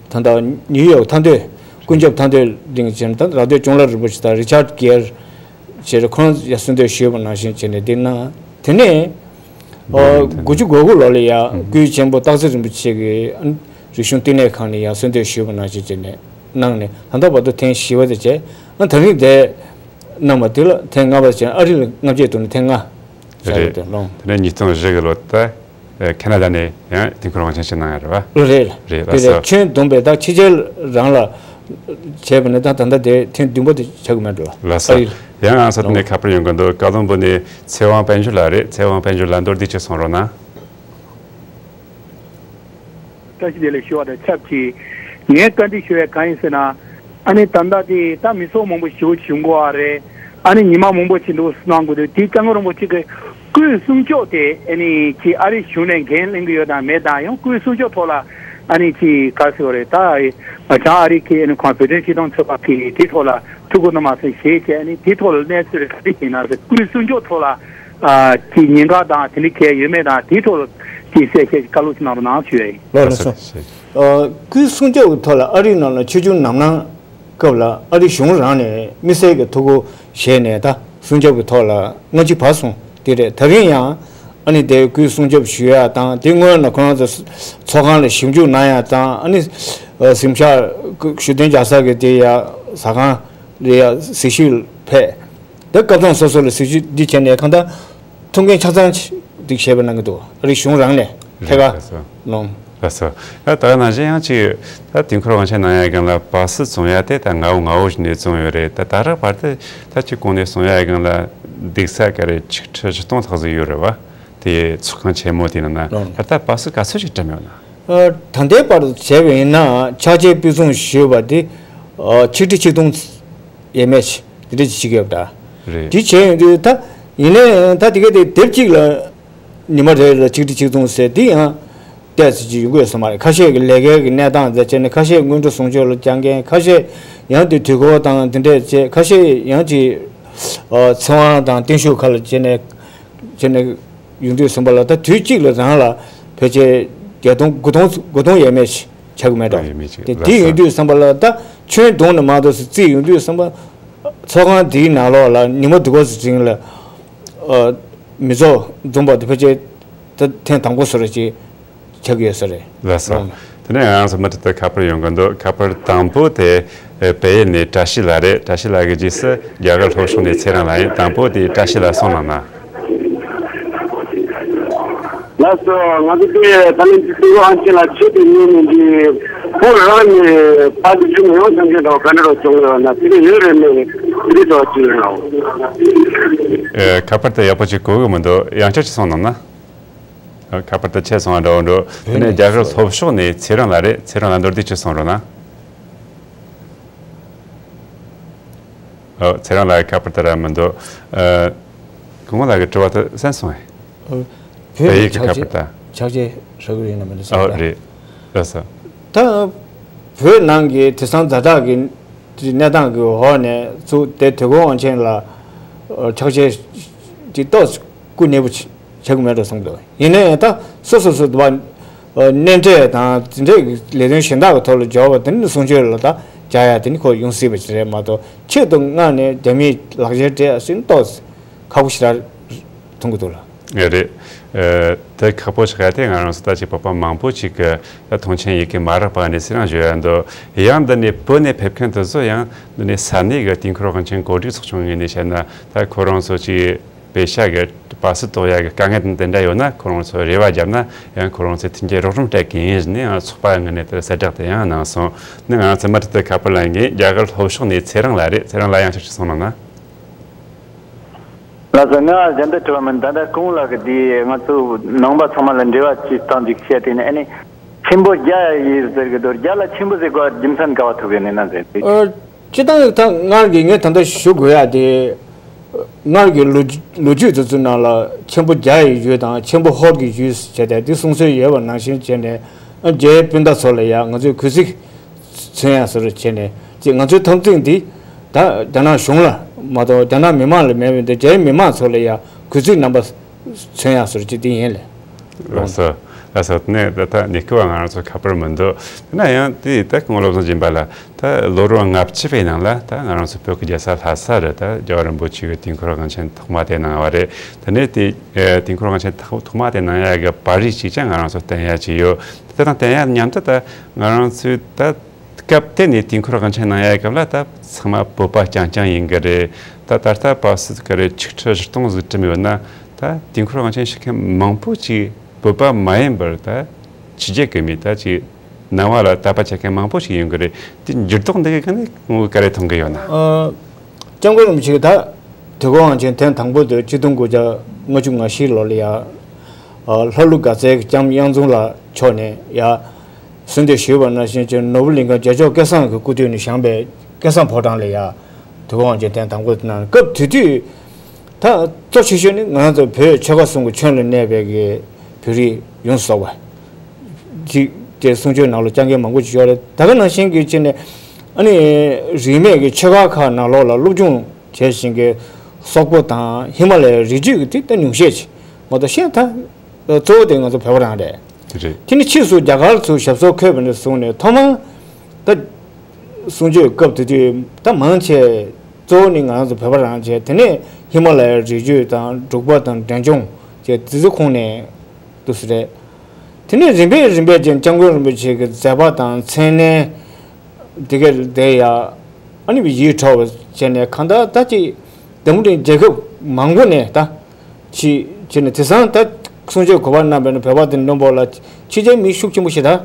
ད་ལྟ་ནིའུ་ཡོག་མཐའ་སྡོད་ཀུན་ཁྱབ་མཐའ་སྡོད་གླིང་ཆེན་ད་ར་དོའི་གཅུང་ལགས་རིན་པོ་ཆེ་དང་རི་ཆར་གེར་བྱས་ཏེ་ཁོང་ཡ་གསོལ་འདེབས་ཞུས་པ་ནང་བཞིན་བྱས་ནས་འདི་གནང་། དེ་ནས་ཨོ་དགུ་བཅུ་གོ་དགུ་ལོ་ལ་ཡ་སྐུའི་གཅེན་པོ་སྟག་འཚེར་རིན་པོ་ཆེ་གིས་རིག་གཞུང་བསྟི་གནས་ཁང་ནས་ཡ་གསོལ་འདེབས་ཞུས་པ་ནང་བཞིན་བྱས་ནས་གནང་ནས་ད་ལྟ་བར་དུ་ཐེངས་བཞི་པ་དེ་བྱས། ཨ་ད་རིང་དེ་གནང་བ་དེ་ལ་ཐེངས་ལྔ་པ་བྱས། ཨ་རི་ལ་ལྔ་བརྒྱད་དུ་ནས་ཐེངས་ལྔ་བྱས་རེད། དེ་ལོང་། དེ་ནས་ཉིས་སྟོང་བཞི་གི་ལོ་ད་ཁེ་ན་ཌ་ནས་ཡང་དུས་འཁོར་དབང་ཆེན་ཞིག་གནང་ཡ་རེད་བ། ལོ་རེད། རེད། དེ་ལགས་སོ། ལས་ཁྱོན་བསྡོམས་པས་ད་ཕྱི་རྒྱལ་རང་ལ་བྱས་པ་ནི་ད་ད་ལྟ་དེ་ཐེངས་བདུན་པ་དེ་ཆགས་ཀྱི་མེད་འགྲོ། ལགས་སོ། ཨ་ཡིན། ཡང་ང་ཚོ་དེ་ནས་ཁ་པར་ཡོང་གི་འདུག་བཀའ་བློན་པོ་ནས་ཚེ་དབང་དཔལ་འབྱོར་ལགས་རེད། ཚེ་དབང་དཔལ་འབྱོར་ལགས་མདོར་བསྡུས་ཅིག་གསུང་རོགས་གནང་། བཀྲ་ཤིས་བདེ་ལེགས་ཞུ་བ་དང་ཆབས་ཅིག་ངས་བཀའ་འདྲི་ཞུ་བའི་གང་ཡིན་ཟེར་ན། ཨ་ནི་ད་ལྟ་དེ་ད་མི་ཚོགས་མང་པོ་ཞིག་བྱུང་གོ་བ་རེད། ཨ་ནི་ཉི་མ་མང་པོ་ཅིག་འདུག་གནང་དགོས་འདུག་དེ་སྐྱབས་མགོན་རིན་པོ་ཆེ་གི་སྐུའི་གསུང་ཆོས་དེ་ཨ་ནི་ཅིག་ཨ་རི་གཞུང་ནས་འགན་ལེན་གི་ཡོད་དང་མེད་དང་ཡང་སྐུའི་གསུང་ཆོས་ཐོག་ལ་ཨ་ནི་ཅིག་ག་ཟེར་བ་རེད། ད་ང་ཅང་ཨ་རི་གི་ཨ་ནི་ཁོང་བོད་དོན་སྤྱི་དོན་ཚོགས་པ་གི་དེ་ཐོག་ལ་ཐུགས་ཁུར་གནང་མ་སོང་ཞེས་བྱས་ཨ་ནི་དེ་ཐོག་ལ་གནས་ཚུལ་རེ་ག་རེ་ཞིག་ན་ཟེར། སྐུའི་གསུང་ཆོས་ཐོག་ལ་ཨ་ཅིག་ཉེན་ཁ་དང་དེ་འདྲ་གས་ཡོད་མེད་དང་དེ་ཐོག་ལ་ཅིག་གསལ་བཤད་ཀྱི་བཀའ་སློབ་ཅིག་གནང་རོགས་གནང་ཞུ་ཡ་ཡིན། ལགས་སོ། ཨ་སྐུའི་གསུང་ཆོས་ཀྱི་ཐོག་ལ་ཨ་རིའི་ནང་ལ་ཆོས་བརྒྱུད་ནམ་ནམ་སྐབས་ལ་ཨ་རིའི་གཞུང་རང་ནས་དམིགས་བསལ་གྱི་ཐུགས་ཁུར་བཞེས་ནས་ད་སྲུང་སྐྱོབ་ཀྱི་ཐོག་ལ་སྔ་ཕྱི་བར་གསུམ་དེ་རེད། ད་རིང་ཡང་ཨ་ནི་དེ་སྐུའི་སྲུང་སྐྱོབ་ཞུ་ཡ་དང་དེ་སྔོན་ལ་ཁོ་རང་ཚོ་ཚོགས་ཁང་ལ་ཞིབ་འཇུག་གནང་ཡ་དང་ཨ་ནི་གཟིམ་ཤག་ཞུ་གཏན་རྒྱག་ས་གི་དེ་ཡ་ཟ་ཁང་ལ་ཡ་གཟིགས་ཞིབ་ཕེབས། དེ་སྐབས་ཐོག་སོ་སོ་ལ་གཟིགས་ཞིབ་འདི་བྱས་ནས་གང་ལྟར། ཐུགས་འགན་ཆ་ཚང་ཅིག་བཞེས་པ་གནང་གི་འདུག་ཨ་རིའི་གཞུང་རང་ནས་ཐད་ཀར་རེད། ལགས་སོ། གནང་། ལགས་སོ། ད་ད་ག་ནང་བཞིན་ཡང་ཅིག་ད་དུས་འཁོར་དབང་ཆེན་གནང་ཡ་སྒང་ལ་པ་སི་བཙོང་ཡ་དེ་ད་ང་འོ་ང་འོ་ཞིག་ནས་བཙོང་ཡོད་རེད། ད་ད་རག་བར་དུ་ད་ཅིག་གོང་ནས་གསུང་ཡ་སྒང་ལ་སྡུག་ས་ག་རེ་ཆིག་ཁྲི་བཞི་སྟོང་ལྷག་ཙམ་ཡོད་རེད་བ། དེ་ཚོགས་ཁང་ཆེན་མོ་དེ་ནང་ན་ལགས། ད་ལྟ་པ་སི་ག་ཚོད་ཅིག་བཀྲམ་ཡོད་ན། ཨ། ད་ལྟའི་བར་དུ་བྱས་པ་ཡིན་ན་ཕྱག་ཕྱིད་དཔེ་མཚོན་ཞུས་པ་དེ། ཨ། ཆིག་ཁྲི་ཆིག་སྟོང་ཡས་མས་ཤིག་དེ་འདྲ་ཅིག་བྱེད་ཀྱི་ཡོད་པ་འདྲ། རེད། དེ་བྱས་ཡོང་དུས་ད་ཡིན་ནའི་ད་དེ་ག་དེ་དེབ་གཅིག་ལ་ཉི་མ་རེ་ལ་ཆིག་ཁྲི་ཆིག་སྟོང་ཟེར་དེ་ཡང་ཏོག་ཙམ་ཅིག་ཡོང་གི་ཡོད་ས་མ་རེད། ཁ་ཤས་ཀྱི་ལས་ཀའི་གི་གནས་སྟངས་དང་བྱས་ནས་ཁ་ཤས་སྔོན་འགྲོ་གསུང་ཆོས་ལ་བཅར་མཁན། ཁ་ཤས་ཡང་དེ་དུས་འཁོར་དང་དེ་འདྲས་བྱས། ཁ་ཤས་ཡང་ཅིག་ཨ། ཚེ་དབང་དང་བརྟན་བཞུགས་ཁ་ལ་བྱས་ནས་བྱས་ནས་ཡོང་དུས་ཙམ་པ་ལ་ད་དུས་གཅིག་ལ་རང་ལ་ཕལ་ཆེར་བརྒྱད་སྟོང་དགུ་སྟོང་དགུ་སྟོང་ཡས་མས་ཤིག་ཆགས་ཀྱི་མེད་འགྲོ། ཡས་མས་ཤིག་དེ་ལགས་དེ་ཡོང་སོ། དུས་ཙམ་པ་ལ་ད་ཁྱོན་བསྡོམས་ནས་མ་གཏོགས་སུ་རྩིས་ཡོང་དུས་ཙམ་པ། ཚོགས་ཁང་དེའི་ནང་ལོགས་ལ་ཉི་མ་དུ་ག་ཙམ་རིང་ལ། ཨ། མི་ཚོགས་འཛོམས་པ་དེ་ཕལ་ཆེར་ད་ཐེངས་དང་པོ་བཟོ་འདྲ་ཅིག་ཆགས་ཀྱི་ཡོད་ས་རེད། ལགས་སོ། ཨང་། དེ་ནས་ང་རང་ཚོ་མུ་མཐུད་དུ་ཁ་པར་ཡོང་གི་འདུག་ཁ་པར་དང་པོ་དེ། ཨ། བལ་ཡུལ་ནས་བཀྲ་ཤིས་ལགས་རེད། བཀྲ་ཤིས་ལགས་ཀྱི་རྗེས་སུ་རྒྱ་གར་ལྷོ་ཕྱོགས་ནས་ཚེ་རིང་ལགས་ཡིན། དང་པོ་དེ་བཀྲ་ཤིས་ལགས་གསུངས་གནང་ན། ལགས་སོ། ང་ཚོ་དེ་ད་ལན་དེ་ཚོ་ཨང་ཅན་ལ་ཆེད་དུ་ཉན་ནས་འདི་ཁོ་རང་ནས་ཕ་གི་ཞུ་མི་ཡོང་ཐང་ཆེན་དང་ག་འདྲ་རོགས་བྱུང་ཡོད་ན་དེ་འདྲ་ཡོད་རེད་མེད་དེ་འདྲ་ཐོག་ཅིག་ཡིན་ནའང་། ཨ། ཁ་པར་དེ་ཡག་པོ་ཅིག་གོ་གི་མི་འདུག་ཡང་བསྐྱར་ཅིག་གསུངས་གནང་ན། ཨ། ཁ་པར་དེ་ཆད་སོང་བ་འདྲ་བོ་འགྲོ། དེ་ནས་བོད་ནས་རྒྱ་གར་ལྷོ་ཕྱོགས་ནས་ཚེ་རིང་ལགས་རེད། ཚེ་རིང་ལགས་མདོར་བསྡུས་ཅིག་གསུང་རོགས་གནང་། ཨོ། ཚེ་རིང་ལགས་ཀྱི་ཁ་པར་དེ་རག་མི་འདུག་ཨ། སྐུ་ངོ་ལགས་ཀྱི་དྲི་བ་དེ་གསན་སོང་ངས། ཨོ། བོད་བོད་ཡིག་ཡིག་གི་ཁ་ཆག་པར་དང་། ཆག་ཆེ་ཧྲ་གི་ཡིན་ན་མི་འདུག་ཨོ། ཟེར་ད། རེད། ལགས་སོ། ད་བོད་ནང་གི་དེང་སང་ཛ་དྲག་གི་གནས་སྟངས་ཀྱི་འོག་ནས་ཚུར་དེ་དུས་འཁོར་དབང་ཆེན་ལ་ཆག་ཆེ་ཅིག་ཏོག་ཙམ་སྐུ་གནས་པོ་ཆགས་ཀྱི་མེད་འགྲོ་བསམ་འདུག་ཡིན་ནའི་ད་སོ་སོ་སོ་དུ་བ། ཨ། གནས་འབྲེལ་དང་དེ་འདྲའི་ལས་དོན་གཞན་དག་གི་ཐོག་ལ་འབྱོར་བ་དེ་ནི་གསུང་ཆོས་ལ་ད་བཅར་ཡ་དེ་ནི་ཁོ་ཡོང་སྲིད་པ་ཞིག་རེད་མ་གཏོགས་ཆེད་དུ་མངགས་ནས་རྒྱ་མིའི་ལག་འཁྱེར་སྤྲད་ཟེར་ནི་ཏོག་ཙམ་ཁག་པོ་ཞིག་རེད་མཐོང་གི་འདུག་ལགས། ཨེ་རེད། ཨ། དེ་ཁག་པོ་ཞིག་ག་དེ་ང་རང་ཚོ་ད་ཅིག་བོད་པ་མང་པོ་ཅིག་གི་ད་མཐོང་མཆན་ཡི་གེ་མ་རག་པ་ནས་ཟེར་ཡང་བརྗོད་ཡ་འདུག་ཡང་འདི་ནས་བོད་ནས་ཕེབས་མཁན་དེ་ཚོ་ཡང་འདི་ནས་ས་གནས་ཀྱི་དུས་འཁོར་དབང་ཆེན་གོ་སྒྲིག་ཚོགས་ཆུང་ངོས་ནས་བཤད་ན་ད་ཁོ་རང་ཚོ་ཅིག་པེ་ཤ་གི་པ་སི་གཏོགས་ཡ་གི་དཀའ་ངལ་དེ་འདྲ་ཡོད་ན་ཁོ་རང་ཚོ་རེ་བ་བརྒྱབ་ན་ཡང་ཁོ་རང་ཚོས་མཐུན་རྐྱེན་རོགས་རམ་སྤྲད་གི་ཡིན་ཟེར་ནས་ཡང་ཚོགས་པ་ངོས་ནས་དེར་གསལ་བསྒྲགས་དེ་ཡང་གནང་སོང་། ནི་ང་ཚོ་མུ་མཐུད་དུ་ཁ་པར་ལ་ངས་རྒྱ་གར་ལྷོ་ཕྱོགས་ནས་ཚེ་རིང་ལགས་རེད། ཚེ་རིང་ལགས་ཡང་ཆ་ཞིག་གསུངས་གནང་ན། ལགས་སོ། ང་གཞན་དུ་དྲི་བ་མིན། ད་ལྟ་སྐུ་ངོ་ལགས་ཀྱིས་འདི་ང་ཚོ་ནང་པ་ཚང་མ་ལ་འབྲེལ་བ་བྱེད་སྟངས་ཅིག་བཤད་དེ་ནས་ཨ་ནི་ཆེན་པོ་རྒྱ་ཡི་ཟེར་གི་འདུག་རྒྱ་ལ་ཆེན་པོ་ཟེར་གོ་རྒྱུ་མཚན་ག་བ་ཐུག་གི་ནི་ན་ཟེར། ཨ། སྤྱིར་བཏང་ད་སྔར་གྱི་ངས་ད་ལྟ་ཞུ་དགོས་ཡ་དེ། སྔར་གྱི་ལོ་ལོ་རྒྱུས་དེ་ཚོའི་ནང་ལ་ཆེན་པོ་རྒྱ་ཡི་ཡུལ་དང་ཆེན་པོ་ཧོར་གྱི་ཡུལ་བྱས་ཏེ་འདི་གསུང་སྲོལ་ཡོད་པ་ནང་བཞིན་བྱས་ནས། ཨ། རྒྱའི་སྤུན་ཟླ་ཚོ་ལ་ཡ་ང་ཚོས་གུས་བརྩི་མཚོན་ཡ་བཟོ་འདྲ་བྱས་ནས་ཅིག་ང་ཚོའི་འཐབ་འཛིང་འདི་ད་རྒྱ་ནག་གཞུང་ལ་མ་གཏོགས་རྒྱ་ནག་མི་མང་ལ་མེད་པ་འདི་རྒྱའི་མི་མང་ཚོ་ལ་ཡ་གུས་བརྩི་རྣམ་པ་མཚོན་ཡ་བཟོ་འདྲ་ཅིག་འདི་ཡིན་ལགས། ལགས་སོ། ལགས་སོ། དེ་ནས་ད་ལྟ་ནི་སྐུ་བ་ང་རང་ཚོ་ཁ་པར་མི་འདུག་དེ་ན་ཡང་དེ་ད་སྐུ་ངོ་བློ་བཟང་སྦྱིན་པ་ལ་ད་ལོ་རབས་ལྔ་བཅུ་པའི་ནང་ལ་ད་ང་རང་ཚོ་བོད་ཀྱི་རྒྱལ་ས་ལྷ་ས་རུ་ད་རྒྱལ་བ་རིན་པོ་ཆེ་གི་དུས་འཁོར་དབང་ཆེན་ཐོག་མ་དེ་གནང་བ་རེད། དེ་ནས་དེ་ཨེ་དུས་འཁོར་དབང་ཆེན་ཐོག་ཐོག་མ་དེ་གནང་ཡ་གི་པར་རིས་ཅིག་ཀྱང་ང་རང་ཚོ་བསྟན་ཡ་ཅིག་ཡོད། དེ་དང་བསྟན་ཡ་མཉམ་དུ་ད་ང་རང་ཚོའི་ད་སྐབས་དེ་ནས་དུས་འཁོར་དབང་ཆེན་གནང་ཡ་སྐབས་ལ་ད་ཚང་མ་བོད་པ་རྐྱང་རྐྱང་ཡིན་གི་རེད། ད་ད་ལྟ་པ་སུ་གི་རེད་ཆིག་ཁྲི་བཞི་སྟོང་ཟིག་བཀྲམ་ཡོད་ན་ད་དུས་འཁོར་དབང་ཆེན་ཞུ་མཁན་མང་པོ་ཅིག་བོད་པ་མ་ཡིན་པར་ད་ཕྱི་རྒྱལ་གི་མི་ད་ཅིག་ནང་བ་ལ་དད་པ་བྱེད་མཁན་མང་པོ་ཞིག་ཡོང་གི་རེད། དེ་འགྱུར་ལྡོག་འདི་གི་སྒང་ནས་ངོ་ག་རེ་མཐོང་གི་ཡོད་ན། ཨ། སྐྱབས་མགོན་རིན་པོ་ཆེ་གིས་ད་དུས་འཁོར་དབང་ཆེན་ཐེངས་དང་པོ་དེ་ཆིག་སྟོང་དགུ་བརྒྱ་ལྔ་བཅུ་ང་བཞི་ལོ་ལ་ཡ། ཨ། ལྷ་ཀླུ་དགའ་ཚལ་གྱི་ལྕམ་དབྱངས་འཛོམས་ལགས་མཆོག་ནས་ཡ། གསོལ་འདེབས་ཞུས་པ་ནང་བཞིན་བྱས་ནོར་བུ་གླིང་ག་རྒྱལ་མཆོག་སྐལ་བཟང་གི་སྐུ་དུས་ནས་བཞེངས་པའི་སྐལ་བཟང་ཕོ་བྲང་ལ་ཡ། དུས་འཁོར་དབང་ཆེན་ཐེངས་དང་པོ་དེ་གནང་། སྐབས་དེ་དུས་ད་གཙོ་ཆེ་ཤོས་ནི་ང་ཚོ་བོད་ཆོལ་ཁ་གསུམ་གྱི་ཁྱོན་ལ་གནས་པའི་གི་བོད་རིགས་ཡོངས་སུ་རྫོགས་པ་ཅིག་དེ་གསུང་ཆོས་ནང་ལ་བཅར་མཁན་མང་པོ་ཅིག་ཡོད་རེད། ད་ག་ནང་བཞིན་གྱི་ཆེད་ནས་ཨ་ནི་རིས་མེད་ཀྱི་ཆོལ་ཁ་ཁག་ནང་ལོགས་ལ་སློབ་སྦྱོང་བྱས་བཞིན་གྱི་སོག་པོ་དང་ཧི་མ་ལ་ཡའི་རི་རྒྱུད་ཀྱི་དེ་ད་ཉུང་ཤས་ཅིག་མ་གཏོགས་གཞན་ད་གཙོ་བོ་དེ་ང་ཚོ་བོད་པ་རང་རེད། རེད། དེ་ནི་ཕྱིས་སུ་རྒྱ་གར་ཚུར་ཞབས་སོར་འཁོད་པ་ནས་བཟུང་ནས་ཐོག་མར་ད་གསུང་ཆོས་སྐབས་དེ་དུས་ད་མང་ཆེ་གཙོ་བོ་ནི་ང་རང་ཚོ་བོད་པ་རང་བྱས། དེ་ནས་ཧི་མ་ལ་ཡའི་རི་རྒྱུད་དང་འབྲུག་པ་དང་འབྲས་ལྗོངས་བཅས་དེ་ཚོའི་ཁོངས་ནས་འདུག་སེ་རེད། དེ་ནས་རིམ་པས་རིམ་པས་ཀྱང་སྐྱབས་མགོན་རིན་པོ་ཆེ་གི་མཛད་པ་དང་མཚན་གནས་དེ་གར་བསྡད་ཡ། ཨ་ནི་ཡིད་འཕྲོག་པ་བྱས་ནས་གང་ལྟར་ད་ཅིག་འཛམ་བུ་གླིང་རྒྱལ་ཁབ་མང་པོ་ནས་ད་ཕྱི་ཕྱི་ནས་དེང་སང་ད་གསུང་ཆོས་གོ་བ་གནང་བས་ན་བོད་པ་དེ་འདྲ་པོ་ལ་ཕྱི་རྒྱལ་མི་ཤུགས་ཆེན་པོ་ཞེ་དྲག་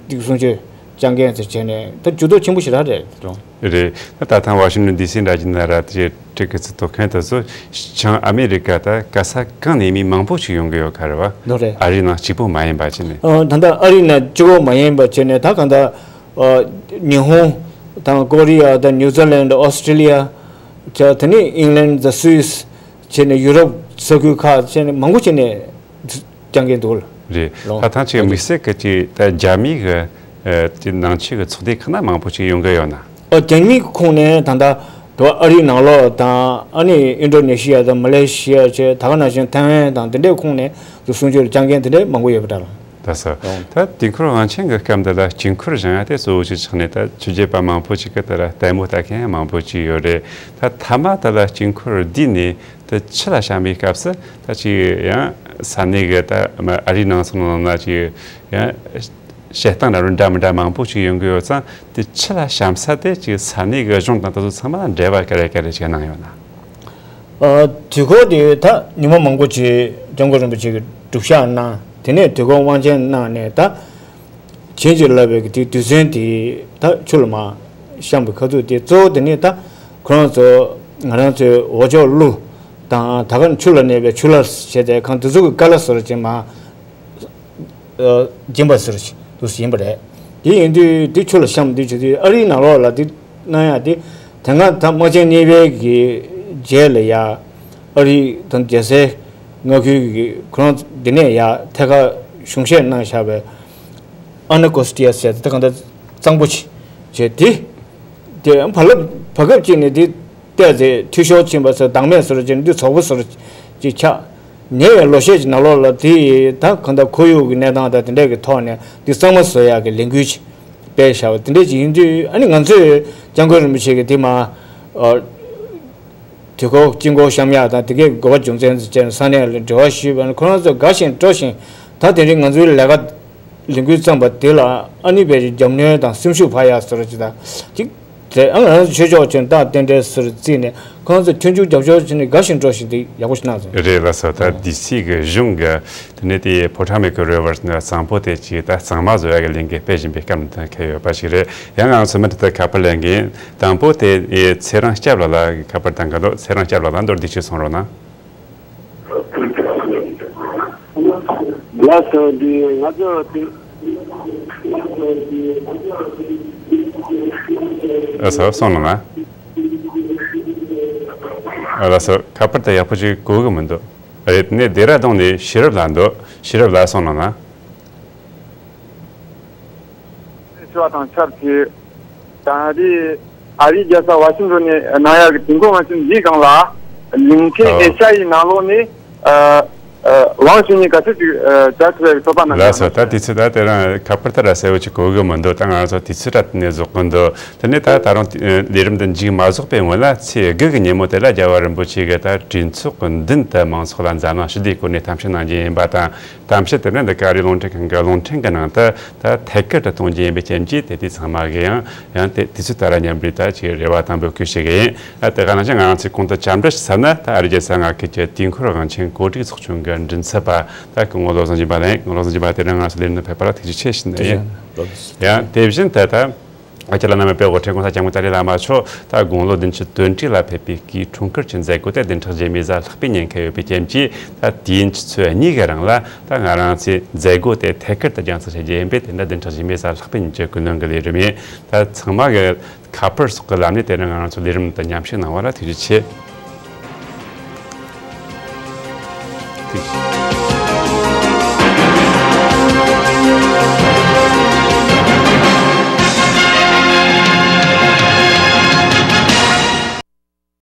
འདི་གསུང་ཆོས་བཅར་མཁན་ཚོ་བྱས་ནས་ད་འགྱུར་ལྡོག་ཆེན་པོ་ཞེ་དྲག་རེད་དེ་རུང་། རེད། ད་ད་ཐེངས་ཝ་ཤིང་ཊོན་ཌི་སི་འདྲ་ཅིག་ན་ར་དེ་ཊི་ཀེ་ཊི་ཚུར་གཏོང་མཁན་དེ་ཚོ་བྱང་ཨ་མེ་རི་ཀ་ད་ག་ས་གང་ནས་མི་མང་པོ་ཞིག་ཡོང་གི་ཡོད་ཁ་རེད་བ། ལོ་རེད། ཨ་རིའི་ནང་གཅིག་པོ་མ་ཡིན་པ་བྱས་ནས། ཨ། ད་ལྟ་ཨ་རིའི་ནང་གཅིག་པོ་མ་ཡིན་པ་བྱས་ནས་ད་གང་ལྟར། ཨ། ཉི་ཧོང་དང་ཀོ་རི་ཡ་དང་ནིའུ་ཛི་ལན་ཨོ་སི་ཀྲི་ལི་ཡ། ད་དེ་ནས་ཨིང་ལན་དང་སུད་སི་བྱས་ནས་ཡུ་རོབ་ས་ཁུལ་ཁག་བྱས་ནས་མང་པོ་བྱས་ནས་སྐྱོང་གིན་འདུག་ལ། རེད། ལོ། ད་ཐེངས་ཅིག་དམིགས་བསལ་གྱི་ཅིག་ད་རྒྱ་མི་གི་ཨ་དེ་ནང་ཆོས་ཀྱི་ཚོགས་སྡེ་ཁག་ན་མང་པོ་ཅིག་ཡོང་གི་ཡོད་ན། ཨ། རྒྱ་མིའི་ཁོངས་ནས་ད་ལྟ་དུ་ཨ་རིའི་ནང་ལོགས་དང་ཨ་ནི་ཨིན་ཌོ་ནེ་ཤི་ཡ་དང་མ་ལེ་ཤི་ཡ་བཅས་ད་ག་ནང་བཞིན་ཐའེ་ཝན་དང་དེ་འདྲའི་ཁོངས་ནས་དུ་གསུང་ཆོས་སྐྱོང་མཁན་དེ་འདྲའི་མང་པོ་ཡོད་པ་འདྲ་ལ། ད་ས། ད་དུས་འཁོར་དབང་ཆེན་གྱི་སྐབས་འདི་ལ་དཀྱིལ་འཁོར་བཞེངས་ཡ་དེ་གཙོ་བོ་ཅིག་ཆགས་ནས། ད་ཆོས་བརྒྱུད་པ་མང་པོ་ཅིག་གིས་དེ་ལ་ལྟད་མོ་ལྟ་མཁན་མང་པོ་ཅིག་ཡོད་རེད། ད་མཐའ་མ་དེ་ལ་དཀྱིལ་འཁོར་བསྡུས་ནས་དེ་ཕྱི་ལ་བཤམས་པའི་སྐབས་སུ་ད་ཅིག་ཡང་ས་གནས་ཀྱི་ད་མ་ཨ་རིའི་ནང་ཚང་ནང་ན་ཅིག་ཡང་བཤད་སྟངས་འདྲ་རུ་འདྲ་མི་འདྲ་མང་པོ་ཅིག་ཡོང་གི་ཡོད་ཙང་། དེ་ཕྱི་ལ་བཤམས་ས་དེ་ཅིག་ས་གནས་ཀྱི་གཞུང་དང་དེ་ཚོ་ཚང་མ་ལ་འབྲེལ་བ་ག་རེ་ག་རེ་ཅིག་གནང་ཡོད་ན། ཨ། དུས་འཁོར་དེ་ད་ཉི་མ་མང་པོ་ཅིག་སྐྱབས་མགོན་རིན་པོ་ཆེ་གིས་སྒྲུབ་བཞག་གནང་། དེ་ནས་དུས་འཁོར་དབང་ཆེན་གནང་ནས་ད་བྱིན་གྱིས་བརླབས་པའི་དེ་དུས་ཚན་དེ་ད་ཆུ་ལ་མར་བཤམས་པའི་ཁ་ཐུག་དེ་གཙོ་བོ་དེ་ནི་ད་ཁོ་རང་ཚོ་ང་རང་ཚོའི་འོག་ཕྱོགས་ཀླུ་དང་ད་ག་ཆུ་ལ་གནས་པའི་ཆུ་ལྷ་བྱས་ཏེ་གང་དེ་ཚོ་གི་བཀའ་སློབ་ཟེར་བ་ཅིག་མར། ཨ། སྦྱིན་པ་ཟེར་དུས་ཡིན་པ་རེད། དེ་ཡིན་དུས་དེ་ཆུ་ལ་བཤམས་དུས་བྱེད་དུས་ཨ་རིའི་ནང་ལོགས་ལ་དེ་གནང་ཡ་དེ་དེ་སྔ་ད་དམག་ཆེན་གཉིས་པའི་གི་རྗེས་ལ་ཡ་ཨ་རི་དང་རྒྱལ་སའི་མངའ་ཁུལ་གྱི་ཁོ་རང་འདི་ནས་ཡ་ཐད་ཀར་གཞུང་བཞེས་གནང་བཞག་པའི་ཨ་ན་ཀོ་སི་ཏི་ཡ་ཟེར་དེ་གང་ལྟར་གཙང་པོ་བྱས་དེ། དེ་བར་ལ་བར་སྐབས་ཅིག་ནས་དེ་བལྟས་ཚེ་འཐུས་ཤོར་ཕྱིན་པ་ཚོ་བདག་མེད་བཟོ་འདྲ་ཅིག་འདི་ཚོགས་པ་བཟོ་འདྲ་ཅིག་ཆགས། ཉེ་བའི་ལོ་ཤས་ཀྱི་ནང་ལོགས་ལ་དེ་ད་གང་ལྟར་ཁོར་ཡུག་གི་གནས་སྟངས་དང་དེ་འདྲས་ཀྱི་ཐོག་ནས་འདི་གཙང་མ་བཟོ་ཡག་གི་ལས་འགུལ་ཅིག་སྤེལ་བཞག་པ་དེ་འདྲས་ཅིག་ཡིན་དུས། ཨ་ནི་ང་ཚོས་སྐྱབས་མགོན་རིན་པོ་ཆེ་གི་དེ་མ་ཨ་དུས་འཁོར་དཀྱིལ་འཁོར་བཤམས་ཡག་དང་དེ་གའི་དགོས་པ་རྒྱུ་མཚན་ཚོ་བཅས་ནས་ས་གནས་ལ་འབྲེལ་བ་ཞུས་པ་ནི་ཁོ་རང་ཚོ་དགའ་ཞིང་སྤྲོ་ཞིང་། ད་དེ་རིང་ང་ཚོའི་ལས་ཀ་ལས་འགུལ་བརྩམས་པ་དེ་ལ་ཨ་ནི་བས་རྒྱབ་སྣོན་དང་སེམས་ཤུགས་འཕར་ཡག་བཟོ་འདྲ་ཅིག་དང་ཅིག་དེ་ཨ་ང་རང་ཚོ་ཆོས་ཕྱོགས་ཀྱི་རྟགས་རྟེན་འབྲེལ་ཟུར་བརྩིས་ནས་ཁོང་ཚོ་མཐུན་འཇུག་རྒྱབ་སྐྱོར་བྱས་ནས་དགའ་ཞིང་སྤྲོ་ཞིང་དེ་ཡག་པོ་ཞིག་གནང་སོང་། རེད་ལགས་སོ། ད་ཨོ་ཌི་སི་གི་གཞུང་གི་དེ་ནས་དེ་ཕོ་བྲང་མེ་ཀོ་རི་ཝར་ནས་གཙང་པོ་དེ་ཅིག་ད་གཙང་མ་བཟོ་ཡག་གི་ལས་འགུལ་སྤེལ་བཞིན་པའི་སྐབས་དེ་འཁེལ་ཡོད་པ་ཞིག་རེད། ཡང་ང་ཚོ་མུ་མཐུད་དུ་ཁ་པར་ལེན་གིན། དང་པོ་དེ་ཚེ་རིང་སྐྱབས་ལགས་ལ་ཁ་པར་བཏང་གི་འདུག་ཚེ་རིང་སྐྱབས་ལགས་ལ་མདོར་བསྡུས་ཤིག་གསུང་རོགས་གནང་། ལགས་སོ། འདི་ང་ཚོ་དེ། ལགས་སོ། གསུངས་ལ་ན། ཨ། ལགས་སོ། ཁ་པར་དེ་ཡག་པོ་ཞིག་གོ་གི་མི་འདུག་རེད། ནས་ལྡེ་ར་ལྡུན་ནས་ཤེས་རབ་ལགས་འདུག་ཤེས་རབ་ལགས་གསུངས་ལ་ན། ཞུ་བ་དང་ཆབས་ཅིག་ད་རེས་ཨ་རིའི་རྒྱལ་ས་ཝ་ཤིང་ཏོན་ནས་གནང་ཡག་གི་དུས་འཁོར་དབང་ཆེན་འདིའི་སྒང་ལ། གླིང་ཕྲན་ཨོ་ཨེ་ཤ་ཡའི་ནང་ལོགས་ནས་ཨ་ཨ་ཝང་ཞུ་ནས་ག་ཚོད་ཅིག་ཨ་བཅར་ཐུབ་པའི་ཚོད་དཔག་གནང་། ལགས་སོ། ད་དུས་ཚོད་ད་དེ་རིང་ཁ་པར་ད་ར་གསལ་བོ་ཅིག་གོ་གི་མི་འདུག་ད་ང་ཚོ་དུས་ཚོད་ར་དེ་ནས་རྫོགས་གི་འདུག་དེ་ནས་ད་ད་རུང་ལས་རིམ་འདི་མཇུག་མ་རྫོགས་པའི་སྔོན་ལ་ཚེས་དགུ་གི་ཉིན་མོ་དེ་ལ་རྒྱལ་བ་རིན་པོ་ཆེ་གི་ད་གྲོས་ཚོགས་མདུན་དུ་མང་ཚོགས་ལ་འཛམ་གླིང་ཞི་བདེའི་སྐོར་ནས་གཏམ་བཤད་གནང་རྒྱུ་ཡིན་པ་དང་། གཏམ་བཤད་དེ་ནི་འདི་ག་ཨ་རིའི་རླུང་འཕྲིན་ཁང་གི་རླུང་འཕྲིན་གྱི་ནང་དུ་ད་ཐད་ཀར་དུ་གཏོང་རྒྱུ་ཡིན་པའི་རྐྱེན་གྱིས། དེ་དུས་ཚང་མ་གིས་ཡང་ཡང་དེ་དུས་ཚོད་ད་ར་མཉམ་པའི་ད་ཅིག་རེ་བ་དང་འབོད་སྐུལ་ཞུ་གི་ཡིན། ད་དེ་ག་ནང་བཞིན་ང་རང་ཚོས་གོང་དུ་བཅར་འདྲི་ཞུས་ཚར་ན། ད་ཨ་རིའི་རྒྱལ་ས་མངའ་ཁུལ་གྱི་དུས་འཁོར་དབང་ཆེན་གོ་སྒྲིག་ཚོགས་ཆུང་གི་མགྲིན་ཚབ་པ་ད་སྐུ་ངོ་བློ་བཟང་སྦྱིན་པ་ལགས་ཡིན། ངོ་བློ་བཟང་སྦྱིན་པ་དེ་རིང་ང་ཚོ་ལས་རིམ་ནང་ཕེབས་པ་ལ་ཐུགས་རྗེ་ཆེ་ཞུ་ནི་ཡིན། ཡང་དེ་བཞིན་དུ་ད། ཨ་ཅེ་ལགས་རྣམ་པས་དཔེ་དབུ་ཁྲིད་གོང་ས་སྐྱབས་མགོན་ཏཱ་ལའི་བླ་མ་མཆོག་ད་དགུང་ལོ་བདུན་ཅུ་དོན་དྲུག་ལ་ཕེབས་པའི་སྐུའི་འཁྲུངས་སྐར་གྱི་མཛད་སྒོ་དེ་བདུན་ཕྲག་རྗེས་མའི་གཟའ་ལྷག་པའི་ཉིན་འཁེལ་ཡོད་པའི་རྐྱེན་གྱིས། ད་དུས་ཡུན་ཆུ་ཚོད་གཉིས་ཀྱི་རིང་ལ་ད་ང་རང་ཚོས་མཛད་སྒོ་དེ་ཐད་ཀར་དུ་རྒྱང་སྲིང་བྱེད་རྒྱུ་ཡིན་པས། དེ་འདྲ་བདུན་ཕྲག་རྗེས་མའི་གཟའ་ལྷག་པའི་ཉིན་གྱི་ཀུན་གླེང་གི་ལས་རིམ་ཡིན། ད་ཚང་མ་གི་ཁ་པར་སོགས་ཀྱི་ལམ་ནས་དེ་རིང་ང་རང་ཚོ་ལས་རིམ་དུ་མཉམ་ཞུགས་གནང་བ་ལ་ཐུགས་རྗེ་ཆེ། ཐུགས་རྗེ་ཆེ།